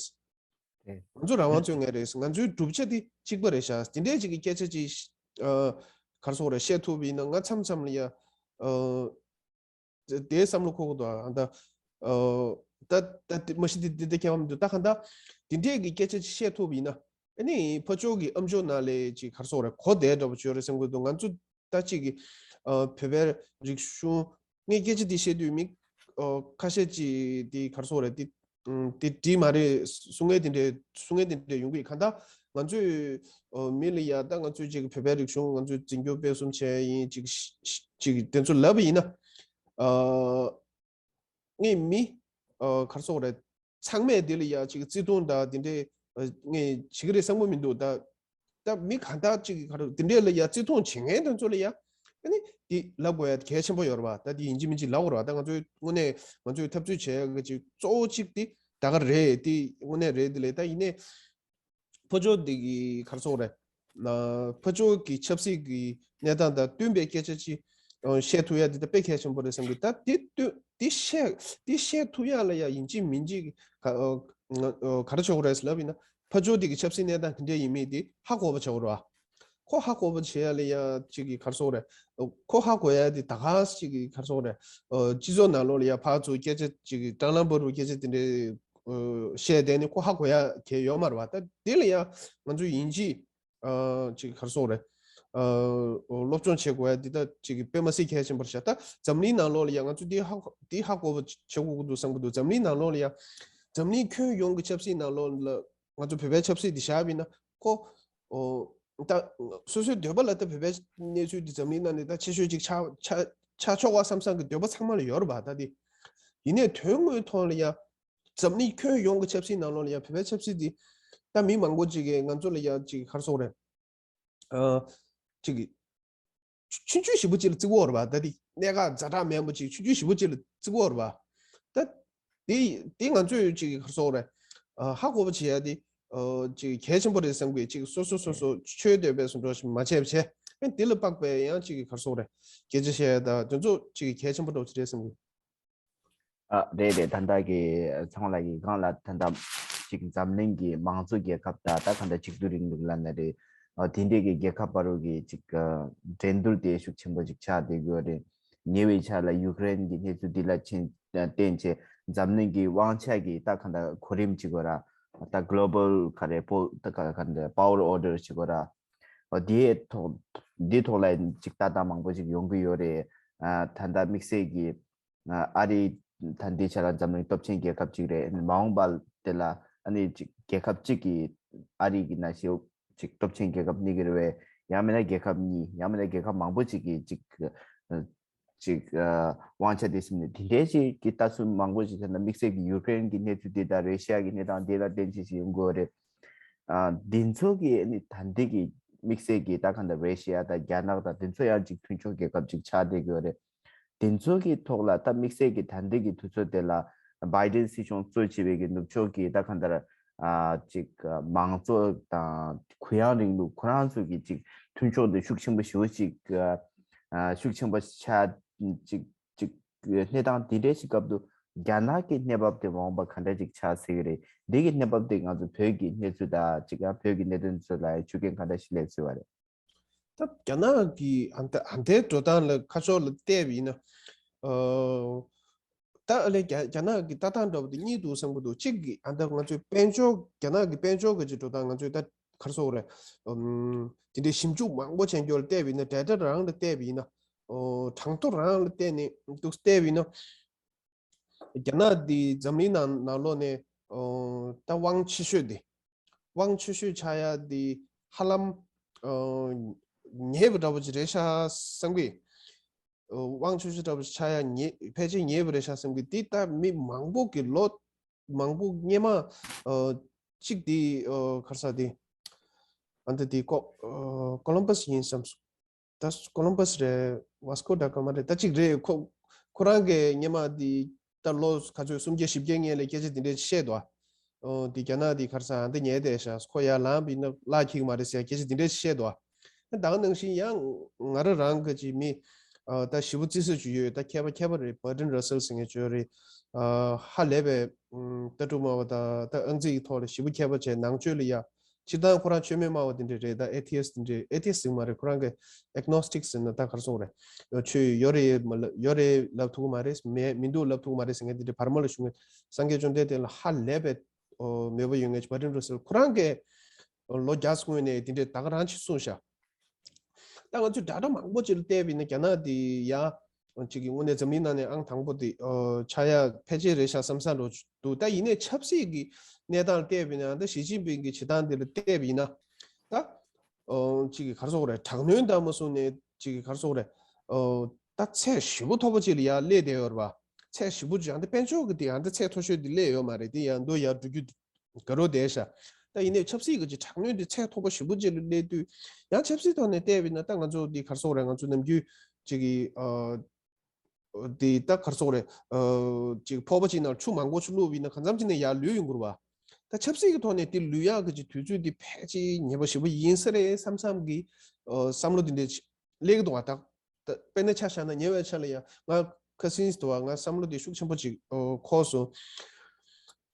ང་ཚོ་རང་དབང་རྩོད་མཁན་རེད། ང་ཚོའི་གྲུབ་ཆ་དེ་གཅིག་པ་རེད་ཤག་དེ་འདྲའི་ཅིག་གི་སྐད་ཆ་ཅིག་ཨ་ག་རེ་ཟེར་དགོས་རེད། བཤད་ཐུབ་པ་ཡིན་ན་ང་མཚམས་མཚམས་ལ་ཡ་ཨ་དེའི་བསམ་བློ་འཁོར་གི་འདུག་ཨ་ད་ཨ་ད་ད་དེ་མ་གཞི་དེ་དེ་དེ་ཁྱད་པར་མི་འདུག་ད་གང་ལྟར་དེ་འདྲའི་གི་སྐད་ཆ་ཅིག་བཤད་ཐུབ་པ་ཡིན་ན། ཨ་ནི་ཕར་ཕྱོགས་ཀྱི་ཨམ་ཅོག་ནང་ལ་ཅིག་ག་རེ་ཟེར་དགོས་རེད། གོ་བདེ་འདྲ་པོ་ཅིག་ཡོད་རེད་བསམ་གི་འདུག་ང་ཚོ་ད་ཅིག་གི་ཨ་བོད་པའི་རིག་གཞུང་ངས་སྐད་ཆ་འདི་བཤད་དུས་མི་ཨ་ཁ་ཤས་ཅིག་འདི་ག་རེ་ཟེར་དགོས་རེད། འདི་ཨམ་འདི་འགྲིག་མ་རེད་གསུང་མཁན་དེ་འདྲས་གསུང་མཁན་དེ་འདྲས་ཡོང་གི་ཡོད། གང་ལྟར་ང་ཚོས་ཨ་མི་ལ་ཡ་ད་ང་ཚོས་ཅིག་གི་བོད་པའི་རིག་གཞུང་ང་ཚོས་འཛིན་སྐྱོང་སྤེལ་གསུམ་བྱས་ཡིན་ཅིག་ཅིག་དེ་ཚོ་ལབ་པ་ཡིན་ན། ཨ་ངས་མི་ཨ་ག་རེ་ཟེར་དགོས་རེད། ཚང་མས་འདི་ལ་ཡ་ཅིག་བརྩི་མཐོང་དང་དེ་འདྲའི་ཨ་ངས་བྱེད་ཀྱི་རེད་བསམ་གྱི་མི་འདུག་ད་ད་མི་གང་དག་ཅིག་ག་རེ་དེ་འདྲའི་ལ་ཡ་བརྩི་མཐོང་བྱེད་མཁན་དེ་ཚོ་ལ་ཡ་ ཨ་ནི་དེ་ལབ་དགོས་ཡ་གལ་ཆེན་པོ་ཡོད་རེད་བ། ད་དེ་ཡིན་གཅིག་མིན་གཅིག་ལབ་དགོས་རེད་བ། ད་ང་ཚོའི་དངོས་གནས་ང་ཚོའི་འཐབ་རྩོད་བྱེད་ཡ་གི་ཅིག་གཙོ་བོ་གཅིག་དེ་ད་ག་རེད། དེ་དངོས་གནས་རེད། དེ་ལས་ད་ཡིན་ནའི་ཕར་ཕྱོགས་འདི་གི་ག་རེ་ཟེར་དགོས་རེད། ཨ། ཕར་ཕྱོགས་ཀྱི་ཆབ་སྲིད་ཀྱི་གནས་སྟངས་དང་བསྟུན་པའི་སྐད་ཆ་ཅིག་ཨ། བཤད་ཐུབ་ཡ་འདི་ད་དཔེ་གལ་ཆེན་པོ་རེད་བསམ་གི། ད་དེ་བསྟུན་དེ་བཤད་དེ་བཤད་ཐུབ་ཡ་ལ་ཡ་ཡིན་གཅིག་མིན་གཅིག་ག་ཨ། ང་ཨ། ག་རེ་བྱེད་དགོས་རེད་ལབ་ཡིན་ན། ཕར་ཕྱོགས་འདི་གི་ཆབ་སྲིད་གནས་སྟངས་དེ་འདྲ་ཡིན་མིན་དེ་ཧ་གོ་བ་བྱེད་དགོས་རེད་བ། ཁོ་ཧ་གོ་བ་བྱེད་ཡ་ལ་ཡ་ཅིག་གི་ག་རེ་ཟེར་དགོས་རེད། ཨ། ཁོ་ཧ་གོ་ཡ་དེ་ད་ག་ཅིག་གི་ག་རེ་ཟེར་དགོས་རེད། ཨ། སྤྱི་ཚོགས་ནང་ལོགས་ལ་ཡ་ཕར་ཚུར་སྐད་ཆ་ཅིག་གི་སྲང་ལམ་བར་དུ་སྐད་ཆ་དེ་འདྲའི་ཨ། བཤད་བསྡད་ནས་ཁོ་ཧ་གོ་ཡ་གལ་ཡོད་མ་རེད་བ། ད་དེ་ལ་ཡ་ང་ཚོ་ཡིན་གཅིག་ཨ། ཅིག་ག་རེ་ཟེར་དགོས་རེད། ཨ། སློབ་སྦྱོང་བྱེད་དགོས་ཡ་འདི་ད་ཅིག་དཔེ་མ་སྲིད་གལ་ཆེན་པོ་རེད་ཤག་ད་འཛམ་གླིང་ནང་ལོགས་ལ་ཡ་ང་ཚོ་འདི་ཧ་འདི་ཧ་གོ་བ་བྱེད་དགོས་ཀྱི་འདུག་བསམ་གྱི་འདུག་འཛམ་གླིང་ནང་ལོགས་ལ་ཡ་འཛམ་གླིང་ཁྱོན་ཡོངས་ཀྱི་ཆབ་སྲིད་ནང་ལོགས་ལ་ང་ཚོ་བོད་པའི་ཆབ་སྲིད་འདི་བཞག་པ་ཡིན་ན་ཁོ། ཨོ། ད་སོ་སོའི་འདོད་པ་ལ་ད་བོད་པའི་གནས་ཚུལ་འདི་འཛམ་གླིང་ནང་ནས་ད་ཆེ་ཤོས་ཅིག་ཆགས་ཆགས་ཆགས་ཆོག་པ་བསམ་བསམ་གྱི་འདོད་པ་ཚང་མ་ལ་ཡོད་རེད་པ། ད་འདི་ཡིན་ནའི་དོན་དངོས་ཐོག་ལ་ཡ། འཛམ་གླིང་ཁྱོན་ཡོངས་ཀྱི་ཆབ་སྲིད་ནང་ལོགས་ལ་ཡང་བོད་པའི་ཆབ་སྲིད་འདི་ད་མི་མང་པོ་ཅིག་གིས་ང་ཚོ་ལ་ཡང་ཅིག་ག་རེ་ཟེར་དགོས་རེད། ཨ། ཅིག་གི་ཆུང་ཆུང་ཞེ་པོ་ཅིག་ལ་བརྩི་གི་ཡོད་རེད་པ། ད་འདི་གནད་འགག་ཛ་དྲག་མེད་པོ་ཅིག་ཆུང་ཆུང་ཞེ་པོ་ཅིག་ལ་བརྩི་གི་ཡོད་རེད་པ། ད་དེ་དེ་ང་ཚོས་ཅིག་ག་རེ་ཟེར་དགོས་རེད། ཨ། ཧ་གོ་བ་བྱེད་ཡ་དེ་ཨ། ཅིག་གལ་ཆེན་པོ་རེད་བསམ་གི། ཅིག་སོ་སོ་སོ་སོ་ཆོས་འདོད་པའི་བཟོ་འདྲ་ཞིག་མ་བྱས་པ་བྱས། ཨ། དེ་ལ་དཔག་པའི་ཡང་ཅིག་ག་རེ་ཟེར་དགོས་རེད། སྐད་ཆ་བཤད་ཡ་ད་དེ་ཚོ་ཅིག་གལ་ཆེན་པོ་འདྲ་བོ་ཅིག་རེད་བསམ་གི། ཨ། རེད་རེད། ད་ལྟ་གི་ཚང་ལགས་ཀྱིས་སྒང་ལ་ད་ལྟ་ཅིག་འཛམ་གླིང་གི་མང་གཙོ་རྒྱལ་ཁབ་དང་ད་ག་འདྲ་གཅིག་སྡུད་རིང་ལུགས་ལབ་ན་རེད། ཨ། དེ་འདྲས་ཀྱི་རྒྱལ་ཁབ་བར་དུ་གི་ཅིག་ཨ། འགྲན་བསྡུར་དེ་ཤུགས་ཆེན་པོ་ཅིག་ཆགས་བསྡད་ཀྱི་ཡོད་རེད། ཉེ་བའི་ཆར་ལ་ཡུཀ་རེན་གྱི་གནས་ཚུལ་འདི་ལ་ཕྱིན་བརྟེན་བྱས་འཛམ་གླིང་གི་དབང་ཆ་གི་ད་ག་འདྲ་གོ་རིམ་ཅིག་ཡོད་ར། ད་གློ་བལ་ག་རེ་པོ་ད་ག་ག་འདྲ་པ་ཝར་ཨོར་ཌར་ཅིག་ཡོད་ར། ཨ། དེའི་ཐོག་དེའི་ཐོག་ལ་ཅིག་ལྟ་སྟངས་མང་པོ་ཅིག་ཡོང་གི་ཡོད་རེད། ཨ། ད་ལྟ་དམིགས་བསལ་གྱི་ཨ། ཨ་རི་ད་འདི་ཆ་ལ་འཛམ་གླིང་སྟོབས་ཆེན་རྒྱལ་ཁབ་ཅིག་རེད། མ་འོངས་པ་དེ་ལ་ཨ་ནི་ཅིག་རྒྱལ་ཁབ་ཅིག་གིས་ཨ་རི་གི་ནང་བཞིན་ཅིག་སྟོབས་ཆེན་རྒྱལ་ཁབ་གཉིས་ཀྱི་རེད་པས། ཡང་མིན་ན་རྒྱལ་ཁབ་གཉིས། ཡང་མིན་ན་རྒྱལ་ཁབ་མང་པོ་ཅིག་གིས་ཅིག་ཨ། ཅིག་ཨ། དབང་ཆ་དེ་ཟིན་ནས་དེ་འདྲའི་ཅིག་གི་ལྟ་ཚུལ་མང་པོ་ཅིག་བྱས་ན། དམིགས་བསལ་གྱི་ཡུཀ་རེན་གྱི་གནས་ཚུལ་དེ་དང་རེ་ཤི་ཡ་གི་གནས་སྟངས་དེ་ལ་བརྟེན་བྱས་ཤིག་ཡོང་གི་ཡོད་རེད། ཨ། འདི་ཚོ་གི་ཨ་ནི་ད་འདི་གི་དམིགས་བསལ་གྱི་ད་ག་འདྲ་རེ་ཤི་ཡ་དང་རྒྱ་ནག་དང་དེ་ཚོ་ཡང་ཅིག་མཐུན་ཕྱོགས་རྒྱལ་ཁབ་ཅིག་ཆགས་བསྡད་ཀྱི་ཡོད་རེད། དེ་ཚོ་གི་ཐོག་ལ་ད་དམིགས་བསལ་གྱི་ད་འདི་གི་དུས་ཚོད་དེ་ལ་བྷའི་ཌེན་སྲིད་སྐྱོང་གཙོས་བྱས་པའི་གི་ནུབ་ཕྱོགས་ཀྱི་ད་ག་འདྲ་ཨ། ཅིག་མང་གཙོ་དང་གུ་ཡངས་རིང་ལུགས་ཁོ་རང་ཚོ་གི་ཅིག་མཐུན་ཕྱོགས་དེ་ཤུགས་ཆེན་པོ་ཞེ་པོ་ཅིག་ཨ། ཤུགས་ཆེན་པོ་ཆགས་ཅིག་ཅིག་གནས་སྟངས་དེ་འདྲའི་ཞིག་སྐབས་དུ་རྒྱ་ནག་གི་གནས་བབ་དེ་མ་འོངས་པ་ག་འདྲ་ཅིག་ཆགས་སྲིད་ཀྱི་རེད། འདི་གི་གནས་བབ་དེ་ང་ཚོ་བོད་ཀྱི་གནས་ཚུལ་དང་ཅིག་ཡང་བོད་ཀྱི་གནད་དོན་ཚོ་ལ་ཆོད་མཁན་ག་འདྲ་ཞིག་སླེབས་སྲིད་པ་རེད། ད་རྒྱ་ནག་གི་ཨ་ད་ཨ་ད་ལྟའི་འགྲོ་སྟངས་ལ་ཁ་ཕྱོགས་ལ་བལྟས་པ་ཡིན་ན། ཨ་ད་ཨ་ལས་རྒྱ་རྒྱ་ནག་གི་ལྟ་སྟངས་འདྲ་པོ་དེ་གཉིས་འདུག་བསམ་གྱི་འདུག་གཅིག་གི་ཨ་ད་ང་ཚོའི་དཔལ་འབྱོར་རྒྱ་ནག་གི་དཔལ་འབྱོར་གྱི་ཅིག་འགྲོ་སྟངས་ང་ཚོས་ད་ག་རེ་ཟེར་དགོས་རེད། ཨམ་དེ་འདྲའི་ཞིབ་འཇུག་མང་པོ་བྱས་རྒྱུ་ལ་བལྟས་པ་ཡིན་ན། ཌེ་ཊ་རང་ལ་བལྟས་པ་ཡིན་ན། ཨོ་གྲངས་ཐོ་རང་ལ་བལྟས་ནས་འདུག་བལྟས་པ་ཡིན་ན། རྒྱ་ནག་འདི་འཛམ་གླིང་ནང་ནང་ལོགས་ནས་ཨོ་ད་དབང་ཆེ་ཤོས་འདི། དབང་ཆེ་ཤོས་ཆགས་ཡ་འདི་ཧ་ལམ་ཨོ་ཉེ་བ་འདྲ་པོ་ཅིག་རེད་ཤག་བསམ་གི། ཨོ་དབང་ཆེ་ཤོས་འདྲ་པོ་ཅིག་ཆགས་ཡ་ཉེ་ཕལ་ཆེར་ཉེ་བ་རེད་ཤག་བསམ་གི། འདི་ད་མི་མང་པོ་གི་ལོ་མང་པོ་སྔོན་མ་ཨོ་གཅིག་འདི་ཨོ་ག་རེ་ཟེར་འདི། ཨ་འདི་འདི་ཀོ་ཨོ་ཀོ་ལམ་བྷ་སི་ཡིན་བསམ་སོང་། ད་ཀོ་ལམ་བྷ་སི་རེད། ཝཱ་སི་ཀོ་ཌ་གྷ་མ་རེད། ད་གཅིག་རེད། ཁོ་ཁོ་རང་གི་སྔོན་མ་འདི་ད་ལོ་ག་ཚོད་སུམ་བརྒྱ་བཞི་བརྒྱ་སྔོན་ལ་སྐད་ཆ་འདི་འདྲས་བཤད་འདུག་ཨོ་འདི་རྒྱ་ནག་འདི་ག་རེ་ཟེར་འདི་ཉལ་བསྡད་ཤག་ཁོ་ཡར་ལངས་པ་ཡིན་ན་གླགས་འཁྱེར་གི་མ་རེད་ཟེར་སྐད་ཆ་འདི་འདྲས་བཤད་འདུག་ད་ག་ནང་བཞིན་ཡང་ང་རང་རང་གི་ཅིག་མི་ཨ་ད་ཞེ་པོ་བརྩི་ས་ཅིག་ཡོད། ད་མཁས་པ་མཁས་པ་རེད། བར་ཊན་ར་སེལ་ཟེར་མཁན་ཅིག་ཡོད་རེད། ཨ་ཧ་ལས་པའི་ཨམ་ལྟ་གྲུབ་སྨྲ་བ་དང་ད་ཨང་རྩིས་ཀྱི་ཐོག་ལ་ཞེ་པོ་མཁས་པ་བྱས། ནང་ཆོས་ལ་ཡ་སྤྱིར་བཏང་ཁོ་རང་ཆོས་མེད་སྨྲ་བ་དེ་འདྲ་རེད། ད་ཨེ་ཐི་ཨིསི་དེ་འདྲ། ཨེ་ཐི་ཨིསི་ཟེར་གྱི་མ་རེད། ཁོ་རང་གི་ཨེག་ནོ་སི་ཊིག་ཟེར་ན་ད་ག་རེ་ཟེར་དགོས་རེད། ཆོས་ཡོད་རེད་མ་ལ་ཡོད་རེད་ལབ་ཐུབ་ཀྱི་མ་རེད། མེད་མི་འདུག་ལབ་ཐུབ་ཀྱི་མ་རེད་ཟེར་མཁན་དེ་འདྲ་བར་མ་ལ་བཞུགས་མཁན་སངས་རྒྱས་བཅོམ་ལྡན་འདས་ལ་ཧ་ལས་པའི་ཨོ་མོས་པ་ཡོད་མཁན་ཅིག་བར་ཊན་ར་སེལ། ཁོ་རང་གིས་ལོ་བརྒྱ་སྔོན་ནས་དེ་འདྲའི་ད་ག་རང་ཅིག་གསུངས་ཤག་ད་ང་ཚོས་ཌེ་ཊ་མང་པོ་ཅིག་ལ་བལྟས་པ་ཡིན་ན་རྒྱ་ནག་དེ་ཡ་ཅིག་གི་དངོས་གནས་འཛམ་གླིང་ནང་ནས་ཨང་དང་པོ་དེ་ཨོ་ཆགས་ཡ་ཕལ་ཆེར་རེད་ཤག་བསམ་བསམ་འདྲ་པོ་འདུག་ད་ཡིན་ནའི་ཆབ་སྲིད་ཀྱི་གནས་སྟངས་ལ་བལྟས་པ་ཡིན་ན། ད་ཞི་ཅིན་ཕིང་གི་བྱེད་སྟངས་དེ་ལ་བལྟས་པ་ཡིན་ན། ད་ཨོ་ཅིག་གི་ག་རེ་ཟེར་དགོས་རེད། དྲག་གནོན་དང་མ་སོང་ནས་ཅིག་གི་ག་རེ་ཟེར་དགོས་རེད། ཨོ་ད་ཚད་ཞེ་པོ་མཐོ་པོ་ཅིག་ལ་ཡར་སླེབས་བསྡད་ཡོད་རེད་པ། ཚད་ཞེ་པོ་ཅིག་ཨ་ད་དཔལ་འབྱོར་གྱི་དེ་ཨ་ད་ཚད་མཐོ་ཤོས་དེ་སླེབས་ཡོད་མ་རེད། དེ་ཡར་མདོ་ཡར་འགྲོ་རྒྱུ་དེ་དགའ་རབ་བསྡད་ཤག་ད་ཡིན་ནའི་ཆབ་སྲིད་ཀྱི་ཅིག་དྲག་གནོན་དེ་ཚད་མཐོ་པོ་ཞེ་པོ་ཅིག་ལ་སླེབས་དུས། ཡང་ཆབ་སྲིད་ཐོག་ནས་བལྟས་པ་ཡིན་ན་ད་ང་ཚོ་འདི་ག་རེ་ཟེར་དགོས་རེད། ང་ཚོ་ནམ་རྒྱུན་ ཅིག་གི་ཨ་དེ་ད་ག་རེ་ཟེར་དགོས་རེད། ཨ་ཅིག་ཕོར་པ་ཅིག་ནང་ཆུ་མང་པོ་ཞིག་བླུགས་པ་ཡིན་ན་གང་འཚམ་ཅིག་ནས་ཡར་ལུད་ཡོང་གི་རེད་པ། ད་ཆབ་སྲིད་ཀྱི་ཐོག་ནས་དེ་ལུད་ཡག་གི་ཅིག་དུས་ཚོད་དེ་ཕལ་ཆེར་ཉེ་པོ་ཞེ་པོ་ཡིན་ས་རེད་བསམ་བསམ་གི་ཨ་བསམ་བློ་དེ་འདྲ་ཅིག་སླེབས་ཀྱི་འདུག་པ། ད་ད་དཔེར་ན་ཆ་བཞག་ན་ཉེ་བའི་ཆར་ལ་ཡང་ང་ཁ་སང་དུ་བ་ང་བསམ་བློ་དེ་ཤུགས་ཆེན་པོ་ཅིག་ཨ་འཁོར་སོང་།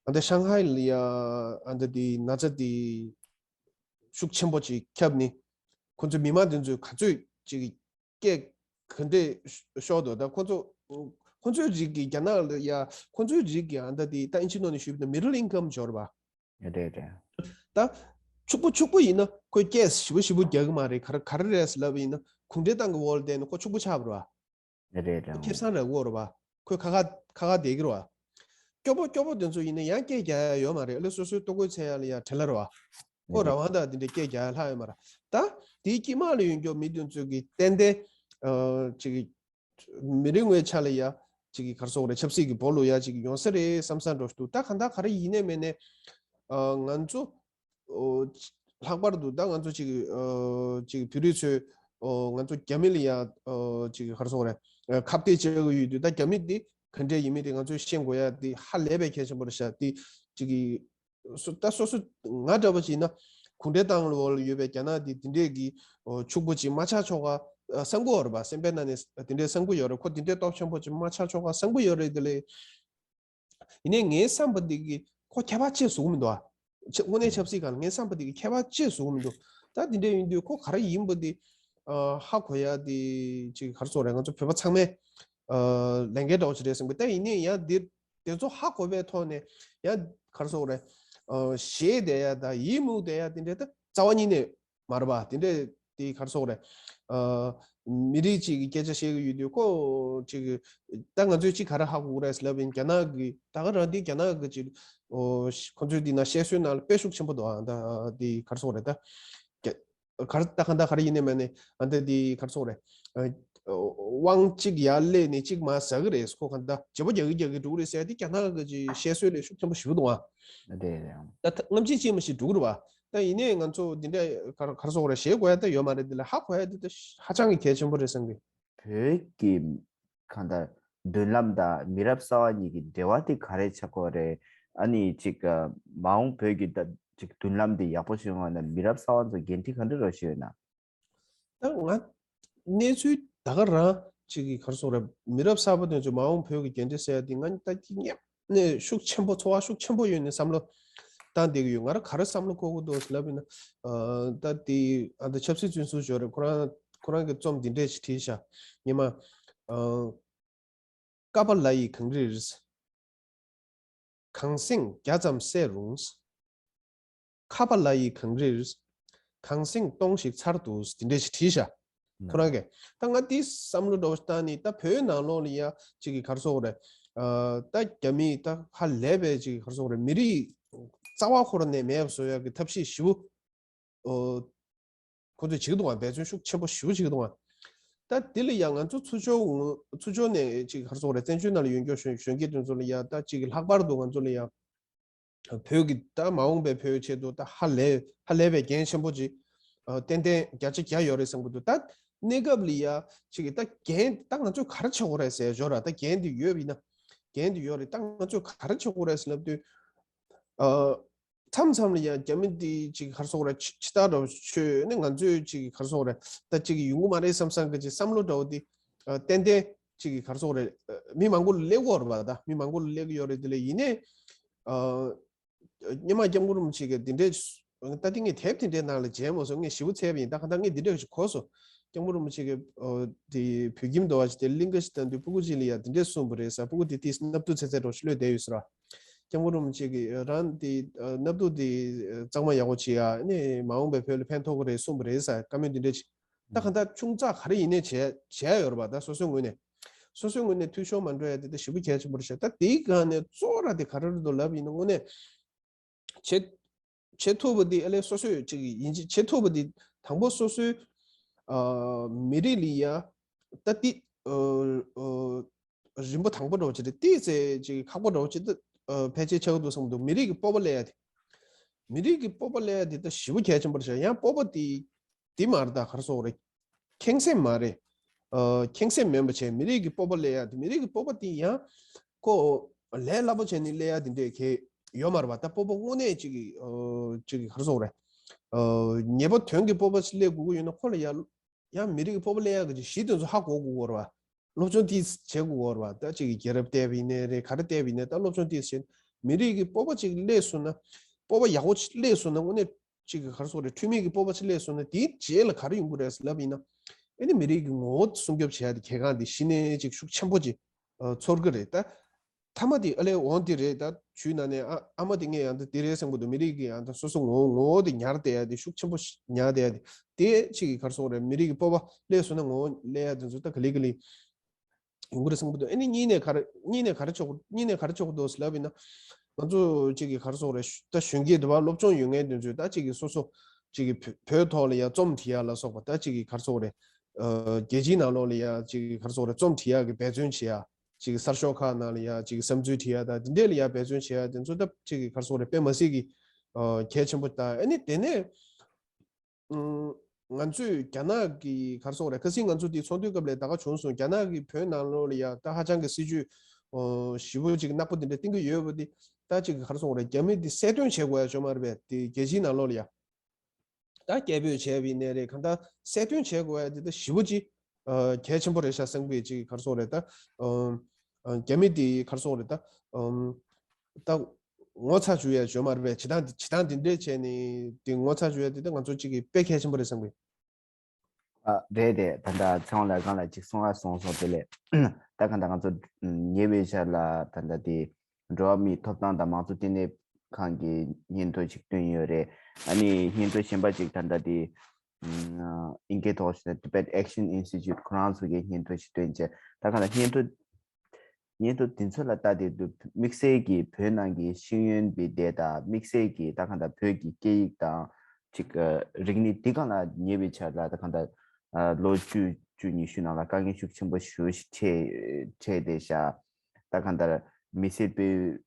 ཨ་ད་ཤང་ཧའི་ལ་ཡ་ཨ་ད་དེ་ན་ཚ་དེ་ཤུགས་ཆེན་པོ་ཅིག་ཁྱབ་ནས་ཁོ་ཚོའི་མི་མང་དེ་ཚོས་ག་ཚོད་ཅིག་སྐད་ག་འདྲས་ཤོར་འདུག་ད་ཁོ་ཚོ་ཁོ་ཚོའི་རིགས་ཀྱི་རྒྱ་ནག་ལ་ཡ་ཁོ་ཚོའི་རིགས་ཀྱི་ཨ་ད་དེ་ད་ཨིན་ཇིའི་ནང་ནས་ཞུས་པ་ན་མི་ཌལ་ཨིན་ཀམ་འབྱོར་བ། རེད་རེད། ད་ཕྱུག་པོ་ཕྱུག་པོ་ཡིན་ན་ཁོས་སྐད་ཞེ་པོ་ཞེ་པོ་རྒྱག་གི་མ་རེད། ག་རེ་ག་རེ་རེད་ལབ་ཡིན་ན་གུང་ཁྲན་ཏང་གི་འོག་ལ་བསྡད་ན་ཁོ་ཕྱུག་པོ་ཆགས་པ་རེད་བ། རེད་རེད། ཁེ་བཟང་རག་གི་རེད་བ། ཁོས་ཁ་ཁ་ཁ་ཁ་བསྡད་ཀྱི་རེད་བ། སྐྱོ་པོ་སྐྱོ་པོ་དེ་ཚོ་ཡིན་ན་ཡང་སྐད་རྒྱག་ཡ་ཡོད་མ་རེད། ཨ་ལས་སོ་སོའི་ལྟོ་གོས་འཚོལ་ཡ་ལ་ཡ་བྲེལ་ལ་རེད་བ། ཁོ་རང་དབང་དང་དེ་འདྲའི་སྐད་རྒྱག་ཡ་ལྷག་ཡོད་མ་རེད། ད་དེའི་དཀྱིལ་མ་ལ་ཡོད་མཁན་མི་དེ་ཚོ་གི་ཏན་ཏན་ཨ་ཅིག་མི་རེ་ངོའི་ཆ་ལ་ཡ་ཅིག་གི་ག་རེ་ཟེར་དགོས་རེད། ཆབ་སྲིད་ཀྱི་སྦོ་ལོག་ཡ་ཅིག་ཡོང་ས་རེད་བསམ་བསམ་འདྲ་ཞིག་འདུག་ད་གང་ལྟར་ག་རེ་ཡིན་ནའི་མིན་ནའི་ཨ་ང་ཚོ་ཨོ། ལྷག་པར་དུ་ད་ང་ཚོ་ཅིག་ཨོ་ཅིག་བོད་རིགས་ཚོས་ཨོ་ང་ཚོ་རྒྱ་མི་ལ་ཡ་ཨོ་ཅིག་ག་རེ་ཟེར་དགོས་རེད། ཨ་ཁ་གཏད་བྱེད་དགོས་ཡོད་དུས་ད་རྒྱ་མི་འདི་ག་འདྲས་ཡིན་མིན་དེ་ང་ཚོས་ཤེས་དགོས་ཡ་དེ་ཧ་ལས་པའི་གལ་ཆེན་པོ་རེད་ཤག་དེ་ཅིག་གི་སོ་ད་སོ་སོ་ང་འདྲ་པོ་ཅིག་ཡིན་ན་གུང་ཁྲན་ཏང་ལ་འོག་ལ་ཡོད་པའི་རྒྱ་ནག་འདི་འདི་འདྲས་ཀྱི་ཨོ་ཕྱུག་པོ་ཅིག་མ་ཆགས་ཆོག་ག་ཨ་བསམ་གྱི་ཡོད་རེད་པ། སེམས་པའི་ནང་ནས་འདི་འདྲས་བསམ་གྱི་ཡོད་རེད། ཁོ་འདི་འདྲས་སྟོབས་ཆེན་པོ་ཅིག་མ་ཆགས་ཆོག་ག་བསམ་གྱི་ཡོད་རེད། དེ་ལས། ཡིན་ནའི་ངའི་བསམ་པ་འདི་གི་ཁོ་ཁྱད་པར་ཅི་བཟོ་གི་མི་འདུག་ཨ། ཆ་དངོས་གནས་ཆབ་སྲིད་སྒང་ལ་ངའི་བསམ་པ་འདི་གི་ཁྱད་པར་ཅི་བཟོ་གི་མི་འདུག་ད་འདི་འདྲ་ཡིན་དུས་ཁོ་ག་རེ་ཡིན་པ་འདི་ཨ་ཧ་གོ་ཡ་འདི་ཅིག་ག་རེ་ཟེར་དགོས་རེད། ང་ཚོ་བོད་པ་ཚང་མས་ཨ་ལས་འགན་འདྲ་བོ་ཅིག་རེད་བསམ་གི། ད་ཡིན་ནའི་ཡང་འདི་དེ་ཚོ་ཧ་གོ་བའི་ཐོག་ནས་ཡང་ག་རེ་ཟེར་དགོས་རེད། ཨ་ཞེད་བསྡད་ཡ་ད་ཡིད་མུག་བསྡད་ཡ་དེ་འདྲ་ད་རྩ་བ་ཉིད་ནས་མ་རེད་པ། དེ་འདྲས་དེ་ག་རེ་ཟེར་དགོས་རེད། ཨ་མི་རིགས་གཅིག་གི་སྐད་ཆ་བཤད་ཀྱི་ཡོད་དུས་ཁོ་གཅིག་གི་ད་ང་ཚོས་གཅིག་ག་རེ་ཧ་གོ་གི་རེད་ལབ་ཡིན། རྒྱ་ནག་གི་ད་ག་རང་དེ་རྒྱ་ནག་གི་གཅིག་ཨོ་ཁོ་ཚོའི་དེ་ན་བཤད་སྲོལ་ནང་ལ་དཔེ་ཤུགས་ཆེན་པོ་འདུག་ཨ་ད་དེ་ག་རེ་ཟེར་དགོས་རེད། ད་རྒྱ་ག་རེ་ད་ག་ད་ག་རེ་ཡིན་ནའི་མིན་ནའི་ཨ་ད་དེ་ག་རེ་ཟེར་དགོས་རེད། ཨ་དབང་གཅིག་ཡར་སླེབས་ནས་གཅིག་མར་ཟག་གི་རེད། ཁོ་ག་ད་བརྗེ་པོ་རྒྱག་གི་རྒྱག་གི་འགྲོ་གི་རེད་ཟེར་དེ་རྒྱ་ནག་གི་གཅིག་བཤད་སྲོལ་ལས་ཤུགས་ཆེན་པོ་ཞེ་པོ་འདུག་ཨ། རེད་རེད། ད་ད་རྔམ་བརྗིད་ཅན་མ་ཞིག་འགྲོ་གི་རེད་བ། ད་ཡིན་ནའི་ང་ཚོ་འདི་འདྲ་ག་རེ་ག་རེ་ཟེར་དགོས་རེད། ཞེད་དགོས་ཡ་ད་ཡོད་མ་རེད། འདི་ལ་ཧ་གོ་ཡ་འདི་ད་ཧ་ཅང་གི་གལ་ཆེན་པོ་རེད་བསམ་གི། བོད་ཀྱི་གང་ལྟར་མདུན་ལམ་དང་མི་རབས་གསར་བ་གཉིས་ཀྱི་འབྲེལ་བ་དེ་ག་རེ་ཆགས་ཀྱི་ཡོད་རེད། ཨ་ནི་ཅིག་ཨ་མ་འོངས་བོད་ཀྱི་ད་ཅིག་མདུན་ལམ་དེ་ཡག་པོ་ཞིག་ཡོང་བ་ན་མི་རབས་གསར་བ་ཚོ་འགན་འཁྲི་ག་འདྲ་རོགས་ཞུས་ཡོད་ན། ད་ང་གནས་ཚུལ་ད་ག་རང་ཅིག་གི་ག་རེ་ཟེར་དགོས་རེད། མི་རབས་གསར་པ་དེ་ཚོ་མ་འོངས་བོད་ཀྱི་འགན་འཁྲི་ཟེར་ཡ་དེ་ང་ད་ཀྱི་ངེས་ནས་ཤུགས་ཆེན་པོ་ཚོར་བ་ཤུགས་ཆེན་པོ་ཡོད་ནས་བསམ་བློ་བཏང་བསྡད་ཀྱི་ཡོད། ང་རང་ག་རེ་བསམ་བློ་འཁོར་གྱི་འདུག་ལབ་ཡིན་ན་ཨ་ད་དེ་ཨ་ད་ཆབ་སྲིད་བཙོན་ཟུར་ཞོར་རེད། ཁོ་རང་ཁོ་རང་གི་རྩོམ་འདི་འདྲས་ཅིག་བྲིས་ཤག་ཉི་མ་ཨ། ཀ་པ་ལ་ཡི་གངས་རིར། གངས་སེང་བརྒྱ་ཙམ་བསད་རུང་། ཁ་པ་ལ་ཡི་གངས་རིར། གངས་སེང་སྟོང་ཞིག་ཚར་འདུག་དེ་འདྲས་ཞིག་བྲིས་ཤག་ཁོ་རང་གིས། ད་ང་དེ་བསམ་བློ་འདྲ་བོ་ཞིག་བཏང་ནས་ད་བོད་ནང་ལོགས་ལ་ཡ་ཅིག་གི་ག་རེ་ཟེར་དགོས་རེད། ཨ་ད་རྒྱ་མིས་ད་ཧ་ལས་པའི་ཅིག་གི་ག་རེ་ཟེར་དགོས་རེད། མི་རིགས་རྩ་བ་ཁོ་རང་ནས་མེད་པ་བཟོ་ཡ་གི་ཐབས་ཤེས་ཞེ་པོ། ཨོ། ཁོ་ཚོས་བྱེད་ཀྱི་འདུག་ག་འབད་བརྩོན་ཤུགས་ཆེན་པོ་ཞེ་པོ་བྱེད་ཀྱི་འདུག་ག་ད་དེ་ལ་ཡང་ང་ཚོ་ཚུར་ཕྱོགས་ངོ་ཚུར་ཕྱོགས་ནས་ཅིག་ག་རེ་ཟེར་དགོས་རེད། བཙན་བྱོལ་ནང་ལ་ཡོད་མཁན་གཞོན་གཞོན་སྐྱེས་དེ་ཚོ་ལ་ཡང་ད་ཅིག་ལྷག་པར་དུ་ང་ཚོ་ལ་ཡང་བོད་ཀྱི་ད་མ་འོངས་པའི་བོད་ཆེད་དུ་ད་ཧ་ལས་ཧ་ལས་པའི་འགན་ཆེན་པོ་ཅིག་ཨ་ཏན་ཏན་བརྒྱ་ཆ་བརྒྱ་ཡོད་རེད་བསམ་གྱི་འདུག་ད་གནས་སྐབས་ལ་ཡང་ཅིག་ད་འགན་ད་ང་ཚོས་ག་རེ་བྱེད་དགོས་རེད་ཟེར་ཞོར་ལ་ད་འགན་དེ་ཡོད་པ་ཡིན་ན་འགན་དེ་ཡོད་རེད། ད་ང་ཚོས་ག་རེ་བྱེད་དགོས་རེད་ཟེར་ལབ་དུས་ཨ། མཚམས་མཚམས་ལ་ཡང་རྒྱ་མི་འདི་ཅིག་ག་རེ་ཟེར་དགོས་རེད། ཕྱི་ཕྱི་ལྟར་འདྲ་བོ་ཆོས་ནི་ང་ཚོས་ཅིག་ག་རེ་ཟེར་དགོས་རེད། ད་ཅིག་ཡོང་གི་མ་རེད་བསམ་བསམ་གི་ཅིག་བསམ་བློ་འདྲ་བོ་འདི་ཨ་ཏན་ཏན་ཅིག་ག་རེ་ཟེར་དགོས་རེད། ཨ་མི་མང་པོ་ལ་སླེབས་ཀྱི་ཡོད་རེད་པ། ད་མི་མང་པོ་ལ་སླེབས་ཀྱི་ཡོད་རེད། དེ་ལས་ཡིན་ནའི་ཨ་སྔོན་མ་སྐྱབས་མགོན་རིན་པོ་ཆེ་གིས་འདི་འདྲའི་ད་ལྟ་ངས་དེབ་དེ་འདྲའི་ནང་ལ་མཇལ་མ་སོང་། ངས་ཞེ་པོ་འཚལ་བ་ཡིན། ད་གང་ལྟར་ངས་འདི་འདྲ་ཞིག་གོ་སོང་། སྐྱབས་མགོན་རིན་པོ་ཆེ་གིས་ཨ་དེ་བོད་ཁྱིམ་དུ་བ་ཞིག་དེ་གླིང་ག་ཞིག་བཏང་དུས་སྤུ་གུ་ཅིག་ལ་ཡ་འདི་འདྲས་གསུངས་པ་རེད་ཟེར། སྤུ་གུ་དེ་དེས་སྣབས་སྡུག་ཚད་ཚད་འདྲ་བོ་ཞིག་ལོས་བསྡད་ཡོད་ཟེར་བ། སྐྱབས་མགོན་རིན་པོ་ཆེ་གིས་རང་དེ་ཨ་སྣབས་སྡུག་དེ་གཙང་མ་ཡག་པོ་བྱེད་ཡ་ནི་མ་འོངས་པའི་བོད་ལ་ཕན་ཐོགས་ཀྱི་རེད་གསུངས་པ་རེད་ཟེར། བཀའ་མོལ་འདི་འདྲ་ཅིག་ད་གང་ལྟར་ཆུང་ཙག་ག་རེ་ཡིན་ནའི་བྱས་བྱས་ཡོད་རེད་པ། ད་སོ་སོའི་ངོས་ནས་སོ་སོའི་ངོས་ནས་འཐུས་ཤོར་མ་འགྲོ་ཡ་དེ་ད་ཞེ་པོ་གལ་ཆེན་པོ་རེད་ཤག་ད་དེའི་སྒང་ནས་གཙོ་བོ་ར་དེ་ག་རེ་རེད་འདུག་ལབ་ཡིན་ན་དངོས་གནས་བྱེད་བྱེད་ཐུབ་པ་དེ་ཨ་ལས་སོ་སོས་ཅིག་ཡིན་གཅིག་བྱེད་ཐུབ་པ་དེ་དང་པོ་སོ་སོའི་ཨ་མི་རིགས་ལ་ཡ་ད་ཏི་ཨ་ཨ་རིམ་པ་དང་པོ་འདྲ་བོ་ཅིག་རེད། ཏི་ཙེ་ཅིག་ཁག་པོ་འདྲ་བོ་ཅིག་ད་ཨ་ཕལ་ཆེར་ཆགས་ཀྱི་འདུག་བསམ་གྱི་འདུག་མི་རིགས་ཀྱི་སྤོབས་པ་སླེབས་ཡ་དེ། མི་རིགས་ཀྱི་སྤོབས་པ་སླེབས་ཡ་དེ་ད་ཞེ་པོ་གལ་ཆེན་པོ་རེད་ཤག་ཡང་སྤོབས་པ་དེ་དེ་མ་རེད། ད་ག་རེ་ཟེར་དགོས་རེད། ཁེངས་སེམས་མ་རེད། ཨ་ཁེངས་སེམས་མེད་པ་བྱས་མི་རིགས་ཀྱི་སྤོབས་པ་སླེབས་ཡ་དེ། མི་རིགས་ཀྱི་སྤོབས་པ་དེ་ཡང་ཁོ་ལས་སླ་པོ་བྱས་ནས་སླེབས་ཡ་དེ་འདྲས་གལ་ཡོད་མ་རེད་པ། ད་སྤོབས་པ་དངོས་གནས་ཅིག་གི་ཨ་ཅིག་གི་ག་རེ་ཟེར་དགོས་རེད། ཨ་ཉེས་པ་དོན་གྱི་སྤོབས་པ་ཞིག་སླེབས་དགོས་ཀྱི་ཡོད་ན་ཁོ་ལ་ཡ་ཡང་མི་རིགས་ཀྱི་སྤོབས་པ་སླེབས་ཡག་གི་གཞི་དེ་ཚོ་ཧ་གོ་དགོས་ཀྱི་རེད་བ། སློབ་སྦྱོང་ཏོག་ཙམ་བྱེད་དགོས་ཀྱི་རེད་བ། ད་ཅིག་གི་རྒྱལ་རབས་བལྟས་པ་ཡིན་ནའི་རེད། ག་རེ་བལྟས་པ་ཡིན་ནའི་ད་སློབ་སྦྱོང་ཏོག་ཙམ་བྱས་ནས་མི་རིགས་ཀྱི་སྤོབས་པ་ཅིག་སླེབས་སོང་ན། སྤོབས་པ་ཡག་པོ་ཅིག་སླེབས་སོང་ན་དངོས་གནས་ཅིག་གི་ག་རེ་ཟེར་དགོས་རེད། འཁྲུལ་མེད་ཀྱི་སྤོབས་པ་ཅིག་སླེབས་སོང་ན་དེའི་རྗེས་ལ་ག་རེ་ཡོང་གི་རེད་ལབ་ཡིན་ན། ཨེ་ནི་མི་རིགས་ཀྱི་ངོ་བོ་སྲུང་སྐྱོབ་བྱེད་ཡ་དེ་གལ་འགངས་དེ་གཞི་ནས་ཅིག་ཤུགས་ཆེན་པོ་ཅིག་ཨ་ཚོར་གི་རེད་ད། མཐའ་མ་དེ་ཨ་ལས་འོང་དེ་རེད། ད་ཇུས་ནང་ནས་ཨ་ཨ་མ་དེ་ངས་ཡང་ད་དེ་རེད་བསམ་གི་འདུག་མི་རིགས་ཀྱི་ཡང་ད་སོ་སོ་ངོ་ངོ་བོ་དེ་ཉར་བསྡད་ཡ་དེ་ཤུགས་ཆེན་པོ་ཞིག་ཉར་བསྡད་ཡ་དེ། དེ་ཅིག་གི་ག་རེ་ཟེར་དགོས་རེད། མི་རིགས་ཀྱི་སྤོབས་པ་སླེབས་སོང་ན་ངོ་བོ་སླེབས་ཡ་དེ་ཚོ་ད་ག་ལེ་ག་ལེ་ཡོང་གི་རེད་བསམ་གི་འདུག་ཨ་ནི་གཉིས་ནས་ག་རེ་གཉིས་ནས་ག་རེ་ཆོག་གཉིས་ནས་ག་རེ་ཆོག་གི་འདུག་ལབ་ཡིན་ན། ང་ཚོ་ཅིག་གི་ག་རེ་ཟེར་དགོས་རེད། ད་གཞོན་སྐྱེས་དེ་བ་སློབ་སྦྱོང་ཡོད་མཁན་དེ་ཚོས་ད་ཅིག་གི་སོ་སོ་ཅིག་གི་བོད་བོད་ཐོག་ལ་ཡ་རྩོམ་བྲིས་ཡ་ལ་སོགས་པ། ད་ཅིག་གི་ག་རེ་ཟེར་དགོས་རེད། ཨ་རྒྱལ་སྤྱིའི་ནང་ལོགས་ལ་ཡ་ཅིག་གི་ག་རེ་ཟེར་དགོས་རེད། རྩོམ་བྲིས་ཡ་གི་འབད་བརྩོན་བྱེད་ཡ། ཅིག་གི་གསར་ཤོག་ཁག་ནང་ལ་ཡ་ཅིག་གི་བསམ་ཚུལ་བྲིས་ཡ་ད་དེ་འདྲས་ལ་ཡ་འབད་བརྩོན་བྱེད་ཡ་དེ་ཚོ་ད་ཅིག་གི་ག་རེ་ཟེར་དགོས་རེད། དཔེ་མི་སྲིད་ཀྱི་ཨ་གལ་ཆེན་པོ། ད་ཨ་ནི་དེ་ནས་ང་ཚོས་རྒྱ་ནག་གི་ག་རེ་ཟེར་དགོས་རེད། ཁ་སང་ང་ཚོ་དེ་ཚོགས་འདུའི་སྐབས་ལ་ད་ག་བྱུང་སོང་། རྒྱ་ནག་གི་བོད་ནང་ལོགས་ལ་ཡ་ད་ཧ་ཅང་གི་སྲིད་ཇུས་ཞེ་པོ་ཅིག་ནག་པོ་དེ་འདྲ་བསྟན་གྱི་ཡོད་པ་དེ། ད་ཅིག་གི་ག་རེ་ཟེར་དགོས་རེད། རྒྱ་མི་དེ་གསལ་སྟོན་བྱེད་དགོས་ཡ་ཡོད་མ་རེད་པས། དེ་རྒྱལ་སྤྱིའི་ནང་ལོགས་ལ་ཡ། ད་སྐད་འབོད་བྱས་པ་ཡིན་ནའི་རེད། གང་ལྟར་གསལ་སྟོན་བྱེད་དགོས་ཡ་དེ་ད་ཞེ་པོ་ཅིག་གལ་ཆེན་པོ་རེད་ཤག་བསམ་གི། ཅིག་ག་རེ་ཟེར་དགོས་རེད། ད་རྒྱ་མི་དེ་ག་རེ་ཟེར་དགོས་རེད། ད་ད་ངོ་ཚ་བཅུག་ཡ་ཡོད་མ་རེད་པས། བྱེད་སྟངས་དེ་བྱེད་སྟངས་དེ་འདྲས་བྱས་ནས་དེ་ངོ་ཚ་བཅུག་ཡ་དེ་ད་ང་ཚོ་ཅིག་གི་དཔེ་གལ་ཆེན་པོ་རེད་བསམ་གི། ཨ་རེད་རེད། ད་ལྟ་ཚེ་དབང་ལགས་སྒང་ལ་ཅིག་གསུང་བ་སོང་སོང་དེ་ལས་ད་གང་ལྟར་ང་ཚོ་ཉེ་བའི་ཆར་ལ་ད་ལྟ་དེ་འགྲོ་བ་མིའི་ཐོབ་ཐང་དང་མང་གཙོ་ལྟེ་གནས་ཁང་གི་སྙན་ཐོ་ཅིག་བཏོན་ཡོད་རེད། ཨ་ནི་སྙན་ཐོ་གཞན་པ་ཅིག་ད་ལྟ་དེ་ཨིན་སྐད་ཐོག་ཞུས་ན་Tibet Action Institute ཁོ་རང་ཚོ་གིས་སྙན་ཐོ་ཞིག་བཏོན་བྱས། ད་གང་ལྟར་སྙན་ཐོ་སྙན་ཐོ་འདི་ཚོ་ལ་ལྟ་བསྡད་དུས་དམིགས་བསལ་གྱིས་བོད་ནང་གི་ཤེས་ཡོན་པའི་སྡེ་དང་། དམིགས་བསལ་གྱིས་ད་གང་ལྟར་བོད་ཀྱི་སྐད་ཡིག་དང་ཅིག་ཨ་རིག་གནས་འདི་སྒང་ལ་ཉེ་བའི་ཆར་ལ་ད་གང་ལྟར་ཨ་ལོ་བཅུ་བཅུ་ཉི་ཤུ་ནང་ལ་དཀའ་ངལ་ཤུགས་ཆེན་པོ་ཞེ་པོ་ཞིག་འཕྲད་འཕྲད་བསྡད་ཤག་ད་གང་ལྟར་མི་སེར་སྤེལ་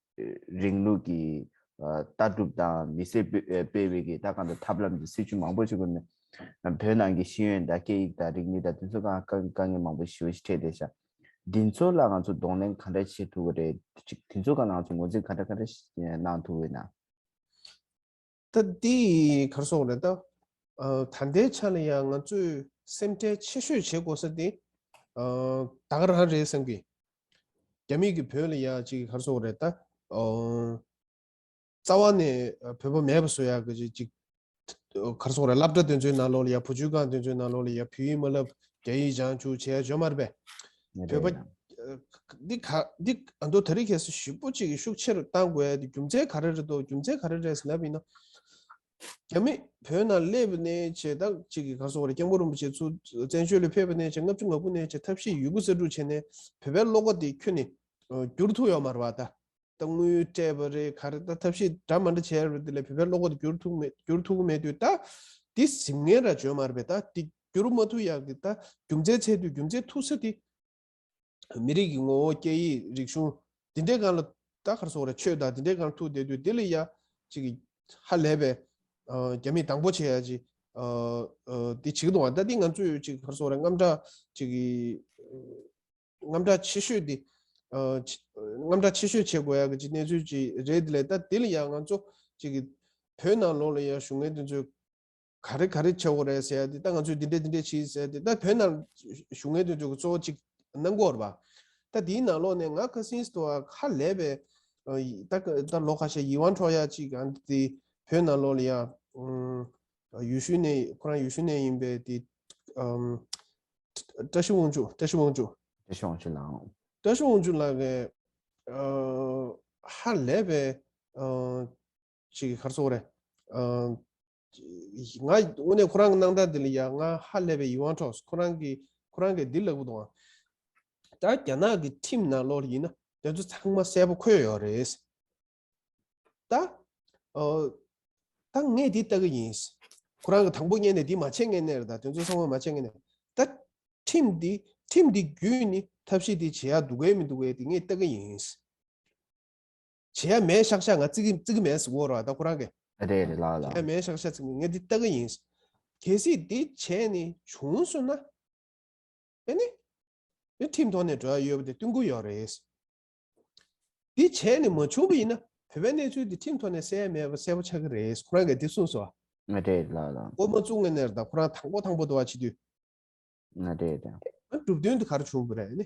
རིང་ལུགས་ཀྱི་ཨ་ལྟ་གྲུབ་དང་། མི་སེར་སྤེལ་སྤེལ་བའི་གི་ད་གང་ལྟར་ཐབས་ལམ་གྱི་སྲིད་བྱུས་མང་པོ་ཞིག་གི་ནང་བོད་ནང་གི་ཤེས་ཡོན་དང་སྐད་ཡིག་དང་རིག་གནས་དང་དེ་ཚོ་སྒང་དཀའ་དཀའ་ངལ་མང་པོ་ཞེ་པོ་ཞིག་འཕྲད་བསྡད་ཤག་འདི་ཚོ་ལ་ང་ཚོ་གདོང་ལེན་ག་འདྲ་བྱེད་ཐུབ་ཀྱི་རེད། ཅིག་དེ་ཚོ་སྒང་ལ་ང་ཚོ་ངོས་འཛིན་ག་འདྲ་ག་འདྲ་ཞིག་གནང་ཐུབ་ཀྱི་ཡོད་ན། ད་འདི་ག་རེ་ཟེར་དགོས་རེད། ད་ཨ་ད་ལྟའི་ཆ་ལ་ཡང་ང་ཚོས་སེམས་ཁྲལ་ཆེ་ཤོས་བྱེད་དགོས་ས་དེ་ཨ་ད་ག་རང་རེད་བསམ་གི། རྒྱ་མི་གིས་བོད་ལ་ཡ་ཅིག་ག་རེ་ཟེར་དགོས་རེད། ད་ཨ་རྩ་བ་ནས་བོད་པ་མེད་པ་བཟོ་ཡག་གི་ཅིག་ཅིག་ག་རེ་ཟེར་དགོས་རེད། སློབ་གྲྭ་དེ་ཚོའི་ནང་ལོགས་ལ་ཡ། བུ་བཅོལ་ཁང་དེ་ཚོའི་ནང་ལོགས་ལ་ཡ་བོད་ཡིག་མ་བསླབ། རྒྱ་ཡིག་སྦྱང་བཅུག་བྱས་ཡོད་མ་རེད་པས། ངས་བོད་པ་རེད། འདི་ག་འདི་ཨ་མདོ་ད་རེས་ཁ་སང་ཞེ་པོ་ཅིག་གི་ཤུགས་ཆེ་རུ་བཏང་དགོས་ཡ་དེ་རྒྱུ་མཚན་ག་རེ་རེད་འདུག་རྒྱུ་མཚན་ག་རེ་རེད་ཟེར་ལབ་ཡིན་ན། རྒྱ་མི་བོད་ནང་སླེབས་པ་ནས་བྱས། ད་ཅིག་གི་ག་རེ་ཟེར་དགོས་རེད། སྐྱབས་མགོན་རིན་པོ་ཆེ་ཚུར་བཙན་བྱོལ་ལ་ཕེབས་པ་ནས་བྱས་ལྔ་བཅུ་ང་དགུ་ནས་བྱས་ཐབས་ཤེས་ཡོད་རྒུ་གསར་སྒྲུབ་བྱས་ནས་བོད་པའི་བློ་ཁ་དེ་ཁྱོན་ནས་ཨ་བསྒྱུར་ཐུབ་ཡོད་མ་རེད་པ། ད་ད་དངུལ་སྤྲད་པ་རེད། ག་རེ་ད་ཐབས་ཤེས་འདྲ་མི་འདྲ་བྱས་རེད། དེ་ལས་བོད་པའི་བློ་ཁ་དེ་བསྒྱུར་ཐུབ་མེད། བསྒྱུར་ཐུབ་ཀྱི་མེད་དུས་ད་འདི་ཟིན་མཁན་ར་བྱུང་མ་རེད་པས། ད་འདི་བསྒྱུར་མ་ཐུབ་ཡག་གི་ད་རྒྱུ་མཚན་འཚོལ་དུས་རྒྱུ་མཚན་ཐུག་ས་དེ་མི་རིགས་ཀྱི་ངོ་བོ། སྐད་ཡིག་རིག་གཞུང་འདི་འདྲའི་སྒང་ལ། ད་ག་རེ་ཟེར་དགོས་རེད། ཆོས་དང་འདི་འདྲའི་སྒང་ལ་ཐུག་བསྡད་དུས་འདི་ལ་ཡ་ཅིག་གི་ཧ་ལས་པའི་ཨ་རྒྱ་མིས་སྡང་པོ་བྱེད་ཡ་ཅིག་ཨ་ཨ་འདི་བྱེད་ཀྱི་འདུག་པ། ད་འདི་ང་ཚོས་ཅིག་ག་རེ་ཟེར་དགོས་རེད། དངངས་སྐྲག་ཅིག་གི་དངངས་སྐྲག་ཆེ་ཤོས་འདི་ཨ་ཅིག་དངངས་སྐྲག་ཆེ་ཤོས་བྱེད་དགོས་ཡ་གི་ཅིག་གནས་ཚུལ་ཅིག་རེད། དེ་ལས་ད་འདི་ལ་ཡ་ང་ཚོ་ཅིག་གི་བོད་ནང་ལོགས་ལ་ཡ་བཞུགས་མཁན་དེ་ཚོས་ག་རེ་ག་རེ་བྱེད་དགོས་རེད་ཟེར་ཡ་དེ། ད་ང་ཚོས་འདི་འདྲས་འདི་འདྲས་བྱེད་ཟེར་ཡ་དེ། ད་བོད་ནང་བཞུགས་མཁན་དེ་ཚོས་གཙོ་བོ་ཅིག་གནང་གི་ཡོད་རེད་པ། ད་དེའི་ནང་ལོགས་ནས་ང་ཁ་སང་དུ་ཧ་ལས་པའི་ཨ་ད་ད་ལོ་ཁ་ཤས་ཡིད་དབང་འཕྲོག་ཡ་ཅིག་ཨ་འདི་བོད་ནང་ལོགས་ལ་ཡ་ཨ་ཡུལ་ཤུལ་ནས། ཁོ་རང་ཡུལ་ཤུལ་ནས་ཡིན་པའི་དེ་ཨམ་བཀྲ་ཤིས་དབང་ཕྱུག་བཀྲ་ཤིས་དབང་ཕྱུག་བཀྲ་ཤིས་དབང་ཕྱུག་ལགས། བཀྲ་ཤིས་དབང་ཕྱུག་ལགས་ཀྱིས་ཨ་ཧ་ལས་པའི་ཨ་ཅིག་ག་རེ་ཟེར་དགོས་རེད། ཨ་ང་དངོས་གནས་ཁོ་རང་གི་གནང་སྟངས་འདི་ལ་ཡ་ང་ཧ་ལས་པའི་ཡིད་དབང་འཕྲོག་ཁོ་རང་གིས་ཁོ་རང་གིས་འདི་ལབ་གི་འདུག་ཨ། ད་རྒྱ་ནག་གི་ཁྲིམས་ནང་ལོགས་ལ་ཡིན་ན་དེ་ཚོ་ཚང་མ་གསལ་པོ་འཁོད་ཡོད་རེད། ད་ཨ་ད་ངས་འདི་ལྟ་གི་ཡིན། ཁོ་རང་གིས་དང་པོ་ཉིད་ནས་འདི་མ་བྱེད་མཁན་ནས་རེད། ད་དེ་ཚོ་ཚང་མ་མ་བྱེད་མཁན་ནས། ད་ཁྲིམས་འདི་ཁྲིམས་འདི་བརྒྱུད་ནས་ཐབས་ཤེས་འདི་བྱེད་ཡ་འདུག་གས་མི་འདུག་གས་འདི་ངས་ལྟ་གི་ཡིན། བྱེད་ཡ་མེད་ཤག་ཤག་ང་བརྩི་གི་བརྩི་གི་མེད་ཟེར་གོ་ར། ད་ཁོ་རང་གིས་རེད་རེད་ལགས་ལགས། བྱེད་ཡ་མེད་ཤག་ཤག་ཟེར་གི། ངས་འདི་ལྟ་གི་ཡིན། གལ་སྲིད་འདི་བྱས་ནས་བྱུང་སོང་ན། ཨེ་ནི། ཨེ་ཁྲིམས་ཐོག་ནས་འགྲོ་ཡ་ཡོད་པ་དེ་སྟོན་གྱི་ཡོད་རེད། འདི་བྱས་ནས་མ་བྱུང་བ་ཡིན་ན་བོད་པའི་གནས་ཚུལ་འདི་ཁྲིམས་ཐོག་ནས་གསལ་ཡ་མེད་པ་གསལ་པོ་ཆགས་ཀྱི་རེད། ཁོ་རང་གིས་འདི་གསུངས་སོང་། ང་འདྲེ་ལ་ལ། འགོ་མ་བཙུགས་སྔོན་ནས་ད་ཁོ་རང་དང་པོ་དང་པོ་དུ་བ་བྱེད་དུས། ང་འདྲེ་དང་། གྲུབ་དོན་དེ་ག་རེ་བྱུང་བ་རེད་ནི།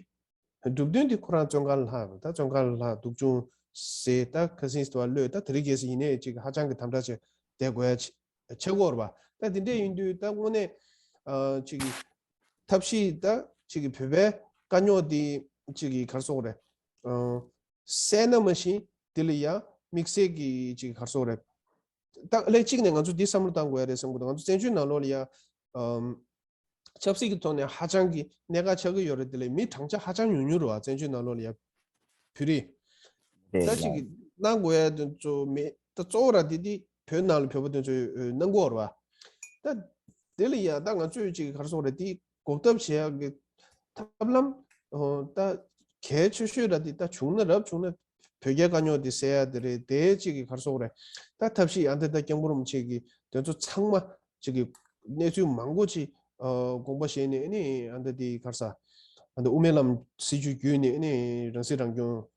གྲུབ་དོན་དེ་ཁོ་རང་བཙོན་ཁང་ལ་ལྷག་ད་བཙོན་ཁང་ལ་ལྷག་སྡུག་སྦྱོང་ཟེར། ད་ཁ་སེང་སྟོ་བ་གློད་ད་དེ་རིགས་གལ་སྲིད་ཡིན་ནའི་ཅིག་ཧ་ཅང་གི་དམ་དྲག་བྱས་བསྡད་དགོས་ཡ་ཆེ་གོ་ར་བ། ད་དེ་འདྲས་ཡིན་དུས་ད་དངོས་གནས་ཅིག་ཐབས་ཤེས་ད་ཅིག་བོད་པའི་དཀའ་རྙོག་དེ་ཅིག་ག་རེ་ཟེར་དགོས་རེད། གསལ་ན་མ་ཤེས་དེ་ལ་ཡ་དམིགས་བསལ་གྱི་ཅིག་ག་རེ་ཟེར་དགོས་རེད། ད་ལས་གཅིག་ནས་ང་ཚོ་འདི་བསམ་བློ་བཏང་དགོས་ཡ་རེད་བསམ་གི་འདུག་ང་ཚོ་བཙན་བྱོལ་ནང་ལོགས་ལ་ཡ་ཆབ་སྲིད་ཀྱི་ཐོག་ནས་ཧ་ཅང་གི་གནད་འགག་ཆགས་ཀྱི་ཡོད་རེད། དེ་ལས་མི་གྲངས་ཆ་ཧ་ཅང་ཉུང་ཉུང་རེད་བ། བཙན་བྱོལ་ནང་ལོགས་ལ་ཡ་བོད་རིགས་ད་ཅིག་གནང་དགོས་ཡ་དེ་ཚོ་མེད། ད་གཙོ་བོ་ར་དེ་དེ་བོད་ནང་ལ་བོད་པ་དེ་ཚོ་གནང་དགོས་རེད་བ། ད་དེ་ལ་ཡ་ད་ང་ཚོས་ཅིག་ག་རེ་ཟེར་དགོས་རེད། དེ་འགོག་ཐབས་བྱེད་ཡ་གི་ཐབས་ལམ་ད་གལ་ཆེ་ཤོས་ར་དེ་ད་བྱུང་ན་རབ་བྱུང་ན་བོད་རྒྱའི་དཀའ་རྙོག་དེ་སེལ་ཡ་དེ་རེད། དེ་ཅིག་གི་ག་རེ་ཟེར་དགོས་རེད། ད་ཐབས་ཤེས་ཨ་འདི་ད་སྐྱབས་མགོན་རིན་པོ་ཆེ་གི་དེ་ཚོ་ཚང་མ་ཅིག་གི་གནས་ཚུལ་མང་པོ་ཅིག་དགོངས་པ་བཞེས་ནས་ཨ་ནི་ཨ་འདི་དེ་ག་རེ་ཟེར། ཨ་འདི་དབུ་མའི་ལམ་སྲིད་བྱུས་བརྒྱུད་ནས་ཨ་ནི་རང་སྲིད་རང་སྐྱོང་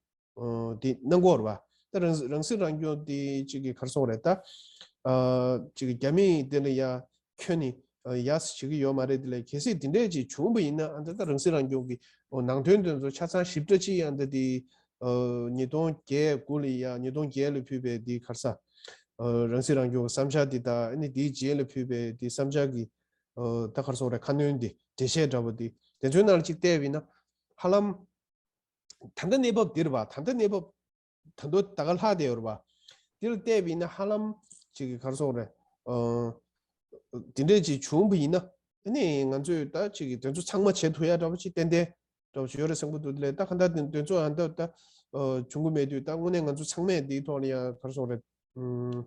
དེ་གནང་གི་ཡོད་རེད་བ། ད་རང་རང་སྲིད་རང་སྐྱོང་དེ་ཅིག་གི་ག་རེ་ཟེར་དགོས་རེད། ད་ཅིག་གི་རྒྱ་མིས་དེ་ལ་ཡ་ཁྱོན་ནས་ཡ་བྱེད་ཀྱི་ཡོད་མ་རེད། དེ་ལས་གལ་སྲིད་དེ་འདྲས་ཅིག་བྱུང་བ་ཡིན་ན་ཨ་འདི་ད་རང་སྲིད་རང་སྐྱོང་གི་ནང་དོན་དེ་ཚོ་ཆ་ཚང་ཞིབ་ཕྲ་ཅིག་ཡ་འདི་དེ་ཉིས་སྟོང་བརྒྱད་དགུ་ལ་ཡ་ཉིས་སྟོང་བརྒྱད་ལ་ཕུལ་བའི་དེ་ག་རེ་ཟེར། རང་སྲིད་རང་སྐྱོང་གི་བསམ་འཆར་དེ་ད་ཨ་ནི་དེའི་རྗེས་ལ་ཕུལ་བའི་དེ་བསམ་འཆར་གྱི་ད་ག་རེ་ཟེར་དགོས་རེད། ཁ་སྣོན་དེ་འགྲེལ་བཤད་འདྲ་པོ་དེ་དེ་ཚོའི་ནང་ལ་ཅིག་བལྟས་པ་ཡིན་ན་ཧ་ལམ། ད་ལྟ་གནས་བབ་འདིར་བ། ད་ལྟ་གནས་བབ་ད་དུང་ད་ག་ལྷག་བསྡད་ཡོད་རེད་བ། འདིར་བལྟས་པ་ཡིན་ན་ཧ་ལམ་ཅིག་གི་ག་རེ་ཟེར་དགོས་རེད། ཨ། དེ་འདྲས་ཅིག་བྱུང་བ་ཡིན་ན་ཨ་ནི་ང་ཚོས་ད་ཅིག་གི་དེ་ཚོ་ཚང་མ་བྱེད་ཐུབ་ཡ་འདྲ་པོ་ཅིག་ཏན་ཏན་འདྲ་པོ་ཅིག་ཡོད་རེད་བསམ་གྱི་འདུག་དེ་ལས་ད་ག་འདྲ་དེ་དེ་ཚོ་ཨ་འདྲ་ད་བྱུང་གི་མེད་དུས་ད་དངོས་གནས་ང་ཚོ་ཚང་མས་འདིའི་ཐོག་ལ་ཡ་ག་རེ་ཟེར་དགོས་རེད། ཨུམ།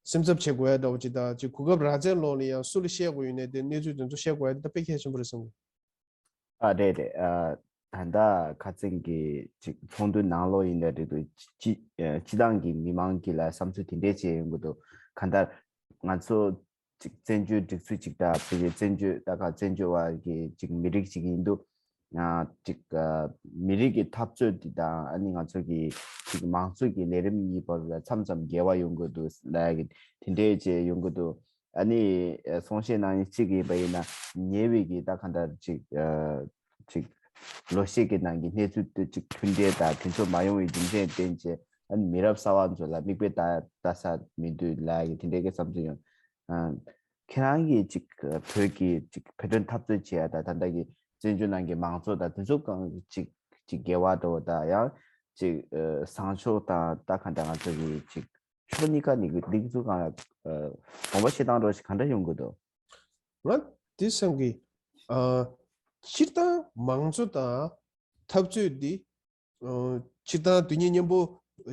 སེམས་འཚབ་བྱེད་དགོས་ཡ་འདྲ་པོ་ཅིག་ད་ཅིག་གོ་སྐབས་རག་ཚད་ལོག་ལ་ཡ་སུ་ལ་བཤད་དགོས་ཡོད་ནའི་དེ་གནས་ཚུལ་དེ་ཚོ་བཤད་དགོས་ཡ་དེ་ད་དཔེ་གལ་ཆེན་པོ་རེད་བསམ་གྱི། ཨ་རེད་རེད། ཨ། ད་ལྟ་ཁ་སང་གི་ཅིག་ཚོགས་འདུ་ནང་ལོགས་ཡིན་ན་རེད་འདུག་སྤྱི་སྤྱི་བཏང་གི་མི་མང་གི་ལ་བསམ་ཚུལ་དེ་འདྲས་བྱས་ཡོང་གི་འདུག་གང་ལྟར་ང་ཚོ་ཅིག་བཙན་བྱོལ་སྒྲིག་འཛུགས་ཅིག་དང་བོད་ཀྱི་བཙན་བྱོལ་ད་ག་བཙན་བྱོལ་བ་གི་ཅིག་མི་རིགས་ཅིག་ཡིན་དུས། ཨ། ཅིག་ཨ། མི་རིགས་ཀྱི་འཐབ་རྩོད་འདི་དང་ཨ་ནི་ང་ཚོ་གི་ཅིག་མང་གཙོ་གི་ལས་རིམ་གཉིས་བར་ལ་མཚམས་མཚམས་འགལ་བ་ཡོང་གི་འདུག་ལབ་ཡ་གི་དེ་འདྲས་བྱས་ཡོང་གི་འདུག་ཨ་ནི་གསུང་བཤད་གནང་མཁན་གཅིག་ཡིན་པ་ཡིན་ན་ཉེ་བའི་གི་ད་ག་འདྲ་ཅིག་ཨ། ཅིག་ལོ་ཤས་ཀྱི་ནང་གི་གནས་ཚུལ་དེ་ཅིག་མཐུན་འབྲེལ་དང་མཐུན་ཕྱོགས་མ་ཡོང་བའི་རྒྱུ་མཚན་བརྟེན་བྱས་ཨ་ནི་མི་རབས་གསར་བ་ཚོ་ལ་མིག་དཔེ་ལྟ་ལྟ་ས་མི་འདུག་ལབ་ཡ་གི་དེ་འདྲའི་གི་བསམ་ཚུལ་ཡོང་། ཨ། ཁྱེད་རང་གིས་ཅིག་བོད་ཀྱི་ཅིག་བོད་དོན་འཐབ་རྩོད་བྱེད་ཡ་དང་ད་ལྟ་གི་བཙན་བྱོལ་ནང་གི་མང་གཙོ་དང་དེ་ཚོ་གང་ཅིག་ཅིག་འགལ་བ་འདྲ་བོ་དང་ཡང་ཅིག་ཨ། བཟང་ཕྱོགས་དང་ད་ག་འདྲ་ང་ཚོ་གི་ཅིག་ཕྱོགས་གཉིས་ཀ་ནས་ཀྱི་འདི་ཚོ་གང་ལ་ཨ། དགོངས་པ་བཞེས་སྟངས་འདྲ་བོ་ཞིག་ག་འདྲ་ཡོང་གི་འདུག་ང་འདི་བསམ་གི། ཨ། སྤྱིར་བཏང་མང་གཙོ་དང་འཐབ་རྩོད་འདི་ཨ། སྤྱིར་བཏང་དོན་གཉིས་མཉམ་པོ་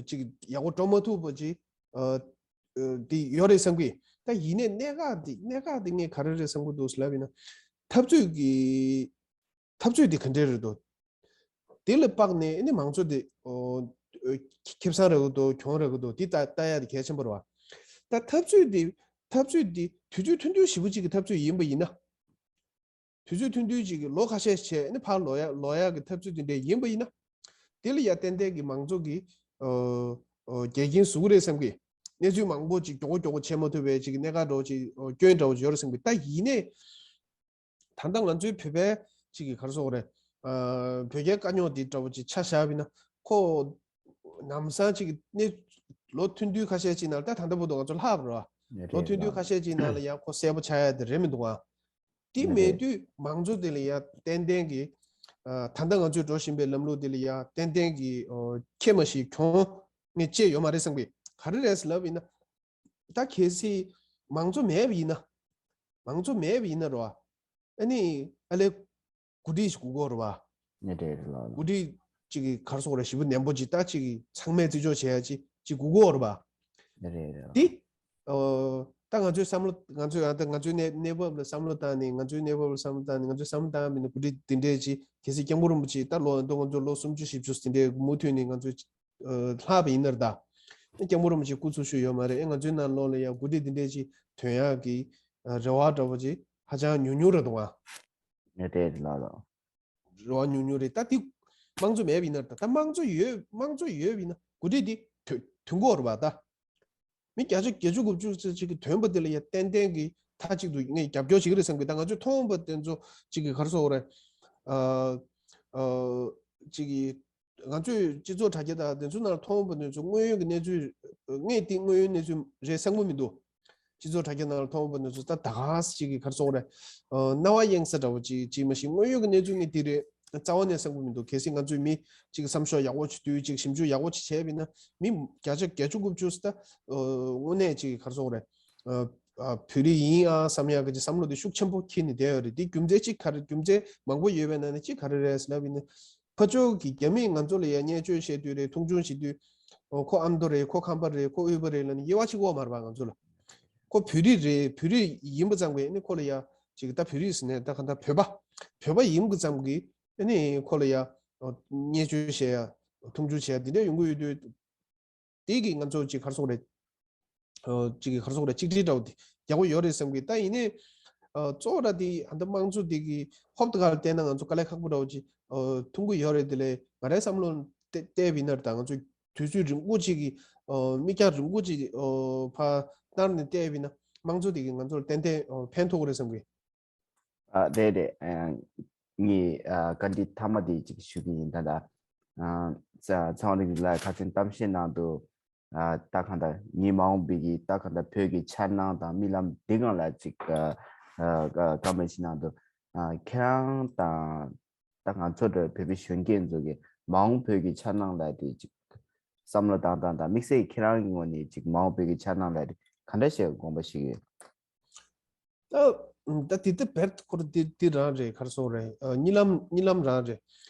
ཅིག་ཡག་པོ་འགྲོ་མ་ཐུབ་པ་ཅིག་ཨ། ཨ། འདི་ཡོད་རེད་བསམ་གི། ད་ཡིན་ནའི་གནད་འགག་འདི་གནད་འགག་འདི་ངས་ག་རེ་རེད་བསམ་གི་འདུག་ལབ་ཡིན་ན། འཐབ་རྩོད་ཀྱི་འཐབ་རྩོད་འདི་ག་འདྲས་རེད་འདུག་དེ་ལ་དཔག་ནས་ཨ་ནི་མང་གཙོ་དེ་ཨོ་ཨོ་ཁེ་བཟང་རེད་འདུག་གྱོང་རེད་འདུག་དེ་ལྟ་ལྟ་ཡ་དེ་གལ་ཆེན་པོ་རེད་བ། ད་འཐབ་རྩོད་དེ་འཐབ་རྩོད་དེ་དུས་ཚོད་ཐུང་ཐུང་ཞེ་པོ་ཅིག་གི་འཐབ་རྩོད་ཡིན་པ་ཡིན་ན། དུས་ཚོད་ཐུང་ཐུང་ཅིག་གི་ལོ་ཁ་ཤས་བྱས་ཨ་ནི་ཕར་ལོག་ཡ་ལོག་ཡ་གི་འཐབ་རྩོད་དེ་འདྲས་ཡིན་པ་ཡིན་ན། དེ་ལ་ཡ་ཏན་ཏན་གྱི་མང་གཙོ་གི་ཨོ་ཨོ་འགལ་རྐྱེན་བཟོ་གི་རེད་བསམ་གི། གནས་ཚུལ་མང་པོ་ཅིག་མགྱོགས་པོ་མགྱོགས་པོ་བྱེད་མ་ཐུབ་པའི་ཅིག་གནད་འགག་འདྲ་བོ་ཅིག་ཨོ་སྐྱོན་འདྲ་བོ་ཅིག་ཡོད་རེད་བསམ་གི། ད་ཡིན་ནའི། ད་ལྟ་ང་ཚོའི་བོད་པའི་ཅིག་གི་ག་རེ་ཟེར་དགོས་རེད། ཨ། བོད་རྒྱའི་དཀའ་རྙོག་འདི་འདྲ་བོ་ཅིག་ཆ་བཞག་པ་ཡིན་ན་ཁོ་ལམ་སང་ཅིག་གནས་ལོ་ཐུང་ཐུང་ཁ་ཤས་ཅིག་ནང་ལ་ད་ད་ལྟ་བར་དུ་ང་ཚོ་ལྷག་པ་རེད་བ། ལོ་ཐུང་ཐུང་ཁ་ཤས་ཅིག་ནང་ལ་ཡང་ཁོ་གསལ་པོ་ཆགས་ཡ་དེ་རེད་མི་འདུག་ཨ། དེ་མེད་དུས་མང་གཙོ་དེ་ལ་ཡང་ཏན་ཏན་གྱི་ཨ། ད་ལྟ་ང་ཚོས་འགྲོ་བཞིན་པའི་ལམ་ལུགས་དེ་ལ་ཡང་ཏན་ཏན་གྱི་ཨོ་ཁྱད་མ་ཞིག་གྱོང་ངས་བཅད་ཡོད་མ་རེད་བསམ་གི། ག་རེ་རེད་ཟེར་ལབ་ཡིན་ན། ད་གལ་སྲིད་མང་གཙོ་མེད་པ་ཡིན་ན། མང་གཙོ་མེད་པ་ཡིན་ན་རོ། ཨ་ནི་ཨ་ལས་འགོ་ཁྲིད་ཞིག་དགོས་ཀྱི་རེད་བ། ནི་རེད་རེད་ལགས་ལགས། འགོ་ཁྲིད་ཅིག་གི་ག་རེ་ཟེར་དགོས་རེད། ཞེ་པོ་ནན་པོ་ཅིག་ད་ཅིག་གི་ཚང་མས་བརྩི་འཇོག་བྱེད་ཡ་ཅིག་ཅིག་དགོས་ཀྱི་རེད་བ། ནི་རེད་རེད་ལགས། དེ་ཨོ་ད་ང་ཚོའི་བསམ་བློ་ང་ཚོའི་ཡང་ད་ང་ཚོའི་གནས་གནས་བབ་ལ་བསམ་བློ་བཏང་ནས་ང་ཚོའི་གནས་བབ་ལ་བསམ་བློ་བཏང་ནས་ང་ཚོའི་བསམ་བློ་བཏང་མིན་ན་འགོ་ཁྲིད་དེ་འདྲས་ཅིག་གལ་སྲིད་སྐྱབས་མགོན་རིན་པོ་ཆེ་ད་ལོ་ད་ང་ཚོ་ལོ་སུམ་ཅུ་བཞི་བཅུ་དེ་འདྲས་མུ་མཐུད་ནས་ང་ཚོའི་ལྷག་པ་ཡིན་ན་རེད་ད། སྐྱབས་མགོན་རིན་པོ་ཆེ་སྐུ་འཚོ་བཞུགས་ཡོད་མ་རེད། ཨེ་ང་ཚོའི་ནང་ལོགས་ལ་ཡང་འགོ་ཁྲིད་འདི་འདྲས་ཅིག་ཐོན་ཡག་གི་རེ་བ་འདྲ་བོ་ཅིག་ཧ་ཅང་ཉུང་ཉུང་རེད་འདུག་ཨ། ནི་རེད་ལགས་ལགས། རེ་བ་ཉུང་ཉུང་རེད། ད་དེ་དམངས་གཙོ་མེད་པ་ཡིན་ན། ད་ད་དམངས་གཙོ་ཡོད། དམངས་གཙོ་ཡོད་པ་ཡིན་ན་འགོ་ཁྲིད་དེ་ཐོན་ཐོན་གྱི་ཡོད་རེད་པ། ད་མི་བརྒྱ་ཆ་བརྒྱད་ཅུ་དགུ་བཅུ་ཙམ་ཅིག་གིས་ཐོན་པ་དེ་ལ་ཡ་ཏན་ཏན་གྱི་མཐའ་གཅིག་ཏུ་ངས་རྒྱབ་སྐྱོར་བྱེད་ཀྱི་རེད་བསམ་གི། ད་ང་ཚོས་མཐོང་བ་དེ་ཚོ་ཅིག་གི་ག་རེ་ཟེར་དགོས་རེད། ཨ་ཨ་ཅིག་གི་ང་ཚོས་སྤྱི་ཚོགས་དྲ་རྒྱ་དང་དེ་ཚོ་ནང་མཐོང་བ་དེ་ཚོ་དངོས་ཡོད་ཀྱི་གནས་ཚུལ། ངས་དེ་དངོས་ཡོད་གནས་ཚུལ་རེད་བསམ་གྱི་མི་འདུག་སྤྱི་ཚོགས་དྲ་རྒྱ་ནང་ལ་མཐོང་བ་དེ་ཚོ་ད་ད་ག་ཅིག་གི་ག་རེ་ཟེར་དགོས་རེད། ཨ་རྣ་བ་གཡེང་ས་འདྲ་བོ་ཅིག་ཅིག་མ་གཞི་དངོས་ཡོད་ཀྱི་གནས་ཚུལ་ངས་དེ་རེད་རྩ་བ་ནས་བསམ་གྱི་མི་འདུག་གལ་སྲིད་ང་ཚོས་མི་ཅིག་བསམ་ཤོག་ཡག་པོ་ཅིག་བཏུས། ཅིག་ཞིབ་འཇུག་ཡག་པོ་ཅིག་བྱས་པ་ཡིན་ན། མི་བརྒྱ་ཆ་བརྒྱད་ཅུ་དགུ་བཅུ་ད་ཨ་དངོས་གནས་ཅིག་ག་རེ་ཟེར་དགོས་རེད། ཨ་ཨ་བོད་རིགས་ཡིན་ཨ་བསམ་ཡག་གི་ཅིག་བསམ་བློ་དེ་ཤུགས་ཆེན་པོ་འཁྱེར་ནས་བསྡད་ཡོད་རེད། དེ་རྒྱུ་མཚན་གཅིག་ག་རེ། རྒྱུ་མཚན་མང་པོ་ཡོད་པའི་ནང་ནས་གཅིག་ག་རེ་རེད་ཟེར་ལབ་ཡིན་ན། ཕར་ཕྱོགས་ཀྱི་རྒྱ་མིས་ང་ཚོ་ལ་ཡ་བརྙས་བཅོས་བྱེད་དུས་རེད། མཐོང་ཆུང་བྱེད་དུས། ཨོ་ཁོ་ཨ་མདོ་རེད། ཁོ་ཁམས་པ་རེད། ཁོ་དབུས་པ་རེད་ལབ་ནས་དབྱེ་བ་ཕྱེ་གི་ཡོད་མ་རེད་པ། ང་ཚོ་ལ་ཁོ་བོད་རིགས་རེད། བོད་རིགས་ཡིན་པ་ཙམ་གྱིས་ཨ་ནི་ཁོ་ལ་ཡ་ཅིག་ད་བོད་རིགས་ཟེར་ནས་ད་ག་ད་བོད་པ་བོད་པ་ཡིན་པ་ཙམ་གྱིས་ཨ་ནི་ཁོ་ལ་ཡ་ཨོ་བརྙས་བཅོས་བྱེད་ཡ། མཐོང་ཆུང་བྱེད་ཡ་དེ་འདྲ་ཡོང་གི་ཡོད་དུས། དེ་གིས་ང་ཚོ་ཅིག་ག་རེ་ཟེར་དགོས་རེད། ཨ་ཅིག་གི་ག་རེ་ཟེར་དགོས་རེད། གཅིག་སྒྲིལ་འདྲ་བོ་དེ་ཡག་པོ་ཡོད་རེད་བསམ་གི། ད་ཡིན་ནའི་ཨ་གཙོ་བོ་ར་དེ་ཨ་ད་དམངས་གཙོ་དེ་གི་ཧོབ་ཏེ་ག་ལ་བལྟས་ན་ང་ཚོ་དཀའ་ལས་ཁག་པོ་འདྲ་བོ་ཅིག་ཨ་མཐོང་གི་ཡོད་རེད། དེ་ལས་ང་རའི་བསམ་བློ་བལྟ་བལྟས་པ་ཡིན་ན་རེད། ད་ང་ཚོ་དུས་ཚོད་རིང་པོ་ཅིག་གི་ཨ་མིག་རྒྱང་རིང་པོ་ཅིག་ཨ་ཕར་བསྣར་ནས་བལྟས་པ་ཡིན་ན་དམངས་གཙོ་དེ་གིས་ང་ཚོར་ཏན་ཏན་ཨ་ཕན་ཐོགས་ཀྱི་རེད་བསམ་གི། ཨ་རེད་རེད། ཨ་ངས་ཨ་བཀའ་འདྲི་མཐའ་མ་དེ་ཅིག་ཞུ་གི་ཡིན། ད་ལྟ་ཨ་ཚེ་དབང་རིག་འཛིན་ལགས་ཁ་སང་གཏམ་བཤད་ནང་དུ་ཨ་ད་གང་ལྟར་ངའི་མ་འོངས་པའི་གི་ད་གང་ལྟར་བོད་ཀྱི་འཆར་སྣང་དང་རྨི་ལམ་འདི་སྒང་ལ་ཅིག་ཨ་ཨ་བཀའ་མོལ་ཞིག་གནང་འདུག་ཨ་ཁྱེད་རང་དང་ད་ང་ཚོ་འདྲ་བོད་པའི་གཞོན་སྐྱེས་ཚོ་གི་མ་འོངས་བོད་ཀྱི་འཆར་སྣང་ལ་དེ་ཅིག་བསམ་བློ་བཏང་སྟངས་དང་དམིགས་བསལ་ཁྱེད་རང་གི་ངོས་ནས་ཅིག་མ་འོངས་བོད་ཀྱི་འཆར་སྣང་ལ་དེ་ག་འདྲ་ཞིག་དགོངས་པ་བཞེས་ཀྱི་ཡོད། ད་ད་དེ་ད་བེར་ཁོར་དེ་དེ་རང་རེད། ག་རེ་ཟེར་དགོས་རེད། ཨ་གཉིད་ལམ་གཉིད་ལམ་རང་རེད།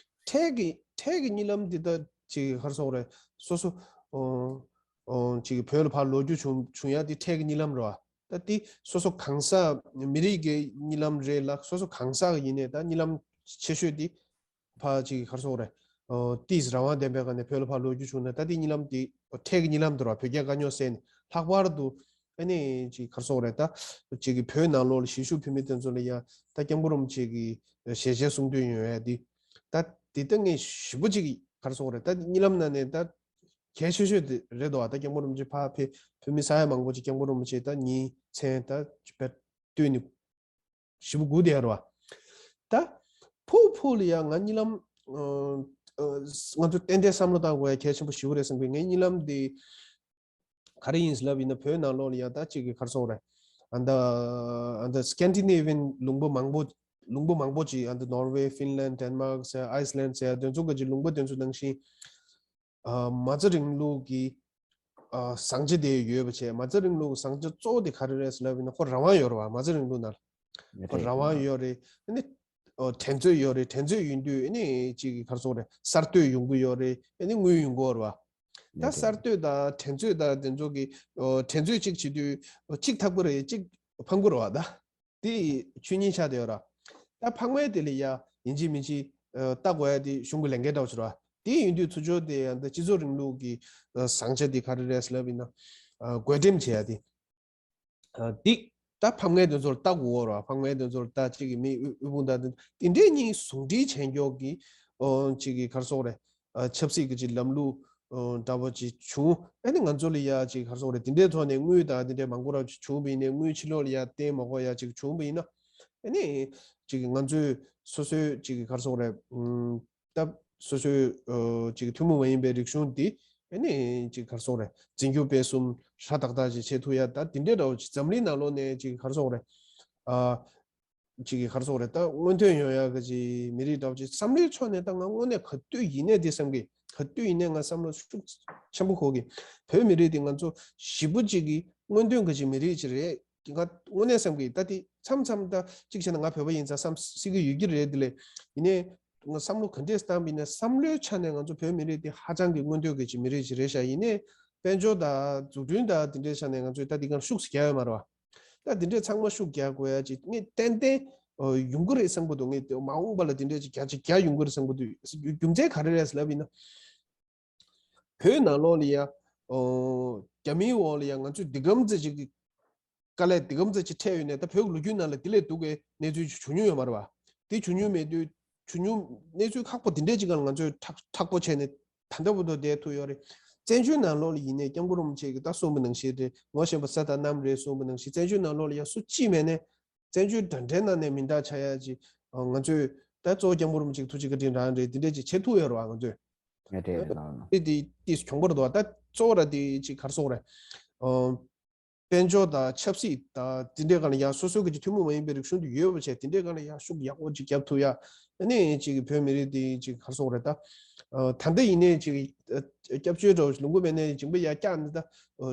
འཕྲལ་གྱི་འཕྲལ་གྱི་གཉིད་ལམ་འདི་ད་ཅིག་ག་རེ་ཟེར་དགོས་རེད། སོ་སོ་ཨོ་ཨོ་ཅིག་བོད་ལ་ཕར་ལོག་རྒྱུ་བྱུང་བྱུང་ཡ་དེ་འཕྲལ་གྱི་གཉིད་ལམ་རེད་པ། ད་དེ་སོ་སོ་གང་ཟག་མི་རིགས་ཀྱི་གཉིད་ལམ་རེད་ལ། སོ་སོ་གང་ཟག་ཡིན་ནའི་ད་གཉིད་ལམ་ཆེ་ཤོས་དེ་ཕར་ཅིག་ག་རེ་ཟེར་དགོས་རེད། ཨོ་ཏོག་ཙམ་རང་དབང་ལྡན་པའི་སྒང་ནས་བོད་ལ་ཕར་ལོག་རྒྱུ་བྱུང་ན་ད་དེ་གཉིད་ལམ་དེ་འཕྲལ་གྱི་གཉིད་ལམ་དུ་ར། བོད་རྒྱའི་དཀའ་རྙོག་སེལ་ནས་ལྷག་པར་དུ་ཨ་ནི་ཅིག་ག་རེ་ཟེར་དགོས་རེད། ད་ཅིག་གི་བོད་ནང་ལོགས་ལ་གཞིས་བཞུགས་བོད་མི་དེ་ཚོ་ལ་ཡ་ད་སྐྱབས་མགོན་རིན་པོ་ཆེ་གི་ཞལ་ཆད་གསུང་འདོན་ཡོང་ཡ་དེ། ད་དེ་ལྟ་ངས་ཞེ་པོ་ཅིག་ག་རེ་ཟེར་དགོས་རེད། ད་གཉིད་ལམ་ནང་ནས་ད་གལ་ཆེ་ཤོས་དེ་རེད་འདུག་པ། ད་སྐྱབས་མགོན་རིན་པོ་ཆེ་ཕར་ཕེབས། བོད་མི་ས་ཡ་མང་པོ་ཅིག་སྐྱབས་མགོན་རིན་པོ་ཆེ་ད་ཉིན་མཚན་ད་བར་བསྟུན་ནས་ཞེ་པོ་སྒུག་བསྡད་ཡོད་རེད་པ། ད་ཕུགས་ཕུགས་ལ་ཡ་ང་གཉིད་ལམ་ཨ་ཨ་ང་ཚོ་ཏན་ཏན་བསམ་བློ་བཏང་དགོས་ཡ་གལ་ཆེན་པོ་ཞེ་པོ་རེད་བསམ་གི། ངའི་གཉིད་ལམ་དེ་ག་རེ་ཡིན་ཟེར་ལབ་ཡིན་ན། བོད་ནང་ལོགས་ལ་ཡ་ད་ཅིག་གི་ག་རེ་ཟེར་དགོས་རེད། ཨ་ད་ཨ་ད་Scandinavian་ལུང་པ་མང་པོ་ལུང་པ་མང་པོ་ཅིག་ཨ་ད་Norway, Finland, Denmark་ཟེར། Iceland་ཟེར། དེ་ཚོ་ག་ཅིག་ལུང་པ་དེ་ཚོ་ནང་བཞིན་ཨ་མ་རྩ་རིང་ལུགས་ཀྱི་ཨ་བཟང་ཆ་དེ་ཡོད་པ་བྱས། མ་རྩ་རིང་ལུགས་བཟང་ཆ་གཙོ་བོ་དེ་ག་རེ་རེད་ཟེར་ལབ་ཡིན་ན། ཁོ་རང་དབང་ཡོད་རེད་པ། མ་རྩ་རིང་ལུགས་ནང་ལ་ཁོ་རེད། རང་དབང་ཡོད་རེད། ཨ་ནི་ཨོ་འགྲན་རྩོད་ཡོད་རེད། འགྲན་རྩོད་ཡིན་དུས་ཨ་ནི་ཅིག་ག་རེ་ཟེར་དགོས་རེད། གསར་གཏོད་ཡོང་གི་ཡོད་རེད། ཨ་ནི་དངུལ་ཡོང་གི་ཡོད་རེད་པ། ད་རེད་རེད། གསར་གཏོད་དང་འགྲན་རྩོད་དང་དེ་ཚོ་གི་ཨོ་འགྲན་རྩོད་ཅིག་བྱེད་དུས་ཨོ་གཅིག་ཐག་པ་རེད། གཅིག་ཕམ་གི་རེད་པ། ད་དེ་ཆོས་ཉིད་ཆགས་བསྡད་ཡོད་རེད་པ། ད་ཕ་མས་དེ་ལ་ཡ་ཡིན་གཅིག་མིན་གཅིག་ཨ་ལྟ་དགོས་ཡ་དེ་གཞུང་གི་ལས་འགན་འདྲ་བོ་ཅིག་རེད་པ། དེ་ཡིན་དུས་ཚུར་ཕྱོགས་དེ་ཡང་ད་སྤྱི་ཚོགས་རིང་ལུགས་ཀྱི་ཨ་བཟང་ཆ་དེ་ག་རེ་རེད་ཟེར་ལབ་ཡིན་ན། ཨ་བགོ་འགྲེམས་བྱེད་ཡ་དེ། ཨ་འདི་ད་ཕམ་ངན་དེ་ཚོར་ལྟ་དགོས་རེད་པ། ཕམ་ངན་དེ་ཚོར་ལྟ། གཅིག་གི་མི་དབུལ་དབུལ་ཕོངས་དང་དེ་འདྲའི་གཉིས་ཟུང་འབྲེལ་བྱས་མགྱོགས་ཀྱི་ཨོ་གཅིག་གི་ག་རེ་ཟེར་དགོས་རེད། ཨ་ཆབ་སྲིད་ཀྱི་ཅིག་ལམ་ལུགས་ཨོ་འདྲ་པོ་ཅིག་བྱུང་། ཨ་ནི་ང་ཚོ་ལ་ཡ་ཅིག་ག་རེ་ཟེར་དགོས་རེད། དེ་འདྲའི་ཐོག་ནས་དངུལ་དང་དེ་འདྲའི་མང་པོ་ར་ཅིག་བྱུང་བ་ཡིན་ནའི། དངུལ་ཕྱི་ལོགས་ལ་ཡ་བཏོན་མ་དགོས་ཡ་ཅིག་བྱུང་བ་ཡིན་ན། ཨ་ནི་ཅིག་ང་ཚོས་སོ་སོའི་ཅིག་ག་རེ་ཟེར་དགོས་རེད། ཨུམ། ད་སོ་སོའི་ཨ་ཅིག་ཐུན་མོང་མ་ཡིན་པའི་རིག་གཞུང་འདི་ཨ་ནི་ཅིག་ག་རེ་ཟེར་དགོས་རེད། འཛིན་སྐྱོང་སྤེལ་གསུམ་སྲ་ཐག་ཐག་ཅིག་བྱེད་ཐུབ་ཡ། ད་དེ་འདྲའི་འདྲ་བོ་ཅིག་འཛམ་གླིང་ནང་ལོགས་ནས་ཅིག་ག་རེ་ཟེར་དགོས་རེད། ཨ་ཅིག་ག་རེ་ཟེར་དགོས་རེད། ད་སྔོན་ཐོན་ཡོང་ཡ་གི་ཅིག་མི་རིགས་འདྲ་བོ་ཅིག་བསམ་བློའི་ཕྱོགས་ནས་ད་ང་དངོས་གནས་ག་དུས་ཡིན་ནའི་དེ་བསམ་གི། ག་དུས་ཡིན་ནའི་ང་བསམ་བློ་ཤུགས་ཆེན་པོ་འཁོར་གི། བོད་མི་རིགས་དེ་ང་ཚོ་ཞེ་པོ་ཅིག་གི་སྔོན་ཐོན་གྱི་ཅིག་མི་རིགས་ཅིག་རེད། ང་དངོས་གནས་བསམ་གི། ད་དེ་མཚམས་མཚམས་ད་གཅིག་བྱས་ན་ང་བོད་པ་ཡིན་ཙང་བསམ་སྲིད་ཀྱི་ཡོད་ཀྱི་རེད། དེ་ལས་ཡིན་ནའི་ང་བསམ་བློ་ག་འདྲས་བཏང་བ་ཡིན་ན། བསམ་བློའི་ཆ་ནས་ང་ཚོ་བོད་མི་རིགས་དེ་ཧ་ཅང་གི་སྔོན་ཐོན་གྱི་ཅིག་མི་རིགས་ཅིག་རེད་ཤག། ཡིན་ནའི་དཔལ་འབྱོར་དང་འཛུགས་སྐྲུན་དང་དེ་འདྲའི་ཆ་ནས་ང་ཚོས་ད་དེ་གང་ཤུགས་སུ་རྒྱག་ཡོད་མ་རེད་པ། ད་དེ་འདྲའི་ཚང་མ་ཤུགས་རྒྱག་དགོས་ཡ་ཅིག་ངས་ཏན་ཏན་ཨ་ཡོང་གི་རེད་བསམ་གི་འདུག། ངས་མ་འོངས་པ་ལ་དེ་འདྲའི་ཅིག་བརྒྱ་ཆ་བརྒྱ་ཡོང་གི་རེད་བསམ་གི་འདུག། རྒྱུ་མཚན་ག་རེ་རེད་ཟེར་ལབ་ཡིན་ན། བོད་ནང་ལོགས་ལ་ཡ་ཨོ་རྒྱ་མིའི་འོག་ལ་ཡ་ང་ཚོས་འདི་གམ་ཙམ་ཅིག་གི་དཀའ་ལས་འདི་གམ་ཙམ་ཅིག་འཕྲད་ཡོད་ནའི། ད་བོད་ཀྱི་ལོ་རྒྱུས་ནང་ལ་དེ་ལས་སྡུག་པའི་གནས་ཚུལ་ཅིག་བྱུང་མྱོང་ཡོད་མ་རེད་པ། དེ་བྱུང་མྱོང་མེད་དུས་ བྱུང་མྱོང་གནས་ཚུལ་ཁག་པོ་དེ་འདྲས་ཅིག་ག་ལ་ང་ཚོས་མཁྲེགས་མཁྲེགས་པོ་བྱས་ནས་ད་ལྟ་བར་དུ་བསྡད་ཐུབ་ཡོད་རེད། བཙན་བྱོལ་ནང་ལོགས་ལ་ཡིན་ནའི་སྐྱབས་མགོན་རིན་པོ་ཆེ་གིས་ད་གསུངས་པ་ནང་བཞིན་རེད། ངོ་ཤེས་པ་ས་དང་གནམ་རེད་གསུངས་པ་ནང་བཞིན་བཙན་བྱོལ་ནང་ལོགས་ལ་ཡ་སུ་གཅིག་མེད་ནས་བཙན་བྱོལ་འདྲ་འདྲའི་ནང་ནས་མི་འདྲ་ཆགས་ཡ་ཅིག་ང་ཚོས་ད་གཙོ་བོ་སྐྱབས་མགོན་རིན་པོ་ཆེ་གི་ཐུགས་རྗེ་བཀའ་དྲིན་རང་རེད། དེ་འདྲས་ཅིག་བྱེད་ཐུབ་ཡོད་རེད་བ། ང་ཚོས་རེད་རེད་རེད། དེ་དེ་ཏིས་གྱོང་པོ་རེད་འདུག་ད་གཙོ་བོ་ར་དེ་ཅིག་ག་རེ་ཟེར་དགོས་རེད། ཨ། དཔལ་འབྱོར་དང་ཆབ་སྲིད་དང་དེ་འདྲའི་སྒང་ལ་ཡང་སོ་སོའི་གི་ཅིག་ཐུན་མོང་མ་ཡིན་པའི་རིག་གཞུང་དེ་ཡོད་པ་བྱས། དེ་འདྲའི་སྒང་ལ་ཡང་ཤུགས་ཡག་པོ་ཅིག་རྒྱབ་ཐུབ་ཡ། ཨ་ནི་ཅིག་བོད་མི་རིགས་དེ་ཅིག་ག་རེ་ཟེར་དགོས་རེད་ད། ཨ། ད་ལྟ་ཡིན་ནའི་ཅིག་ཨ། སྐྱབས་བཅོལ་འདྲ་བོ་ཅིག་ལུང་པ་མེད་ནའི་འཇིགས་པ་ཡར་བཀྱགས་ནས་ད་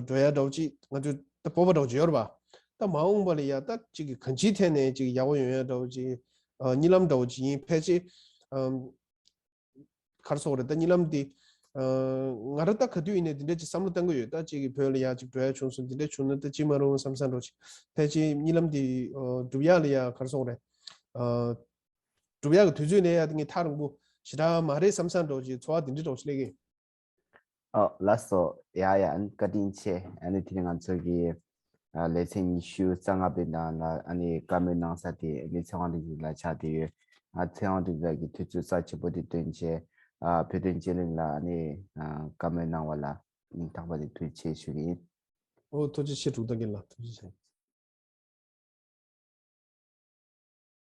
འགྲོ་ཡ་འདྲ་བོ་ཅིག་ང་ཚོའི་ད་སྤོབས་པ་འདྲ་བོ་ཅིག་ཡོད་རེད་པ། ད་མ་འོངས་པ་ལ་ཡ་ད་ཅིག་གང་ཅིའི་ཐད་ནས་ཅིག་ཡག་པོ་ཡོང་ཡ་འདྲ་བོ་ཅིག་ཨ། གཉིད་ལམ་འདྲ་བོ་ཅིག་ཡིན། ཕལ་ཆེར་ཨ། ག་རེ་ཟེར་དགོས་རེད་ད། གཉིད་ལམ་འདི། ཨ། ང་རང་ད་ག་དུས་ཡིན་ནའི་འདི་འདྲ་ཅིག་བསམ་བློ་གཏོང་གི་ཡོད། ད་ཅིག་གི་བོད་ལ་ཡ་ཅིག་འགྲོ་ཡ་བྱུང་སོང་། འདི་འདྲ་བྱུང་ན་ད་ཅི་མ་རུང་བསམ་བསམ་འདྲ་བོ་ཅིག་ཕལ་ཆེར་གཉིད་ལམ་འདི། ཨ། སྒྲུབ་ཡ་ལ་ཡ་ག་རེ་ཟེར་དགོས་རེད། ཨ། སྒྲུབ་ཡ་གི་དུས་ཚོད་སླེབས་ཡ་དེ་ངས་ཐག་རིང་པོ་ཞེ་དྲག་མ་རེད་བསམ་བསམ་འདྲ་བོ་ཅིག་ཚོར་བ་དེ་འདྲ་འདྲ་བོ་ཅིག་སླེབས་ཀྱི་ཡིན། ཨོ་ལགས་སོ། ཡ་ཡ། ཨ་ནི་བཀའ་དྲིན་ཆེ། ཨ་ནི་དེ་རིང་ང་ཚོ་གི་ཨ། ལེ་ཚན་ཉི་ཤུ་རྩ་ལྔ་པའི་ནང་ལ་ཨ་ནི་བཀའ་མོལ་གནང་ས་དེ་ཨ་ནི་ཚེ་དབང་རིག་འཛིན་ལགས་ཆགས་བསྡད་ཡོད། ཨ། ཚེ་དབང་རིག་འཛིན་ལགས་ཀྱིས་དུས་ཚོད་རྩ་ཆེ་པོ་དེ་བཏོན་བྱས། ཨ། བོད་དོན་དཔྱད་གླེང་ལ་ཨ་ནི་ཨ། བཀའ་མོལ་གནང་བ་ལ་སྙིང་ཐག་པ་ནས་ཐུགས་རྗེ་ཆེ་ཞུ་གི་ཡིན། ཨོ་ཐུགས་རྗེ་ཆེ། འབྲུག་རྟ་རྒན་ལགས་ཐུགས་རྗེ་ཆེ།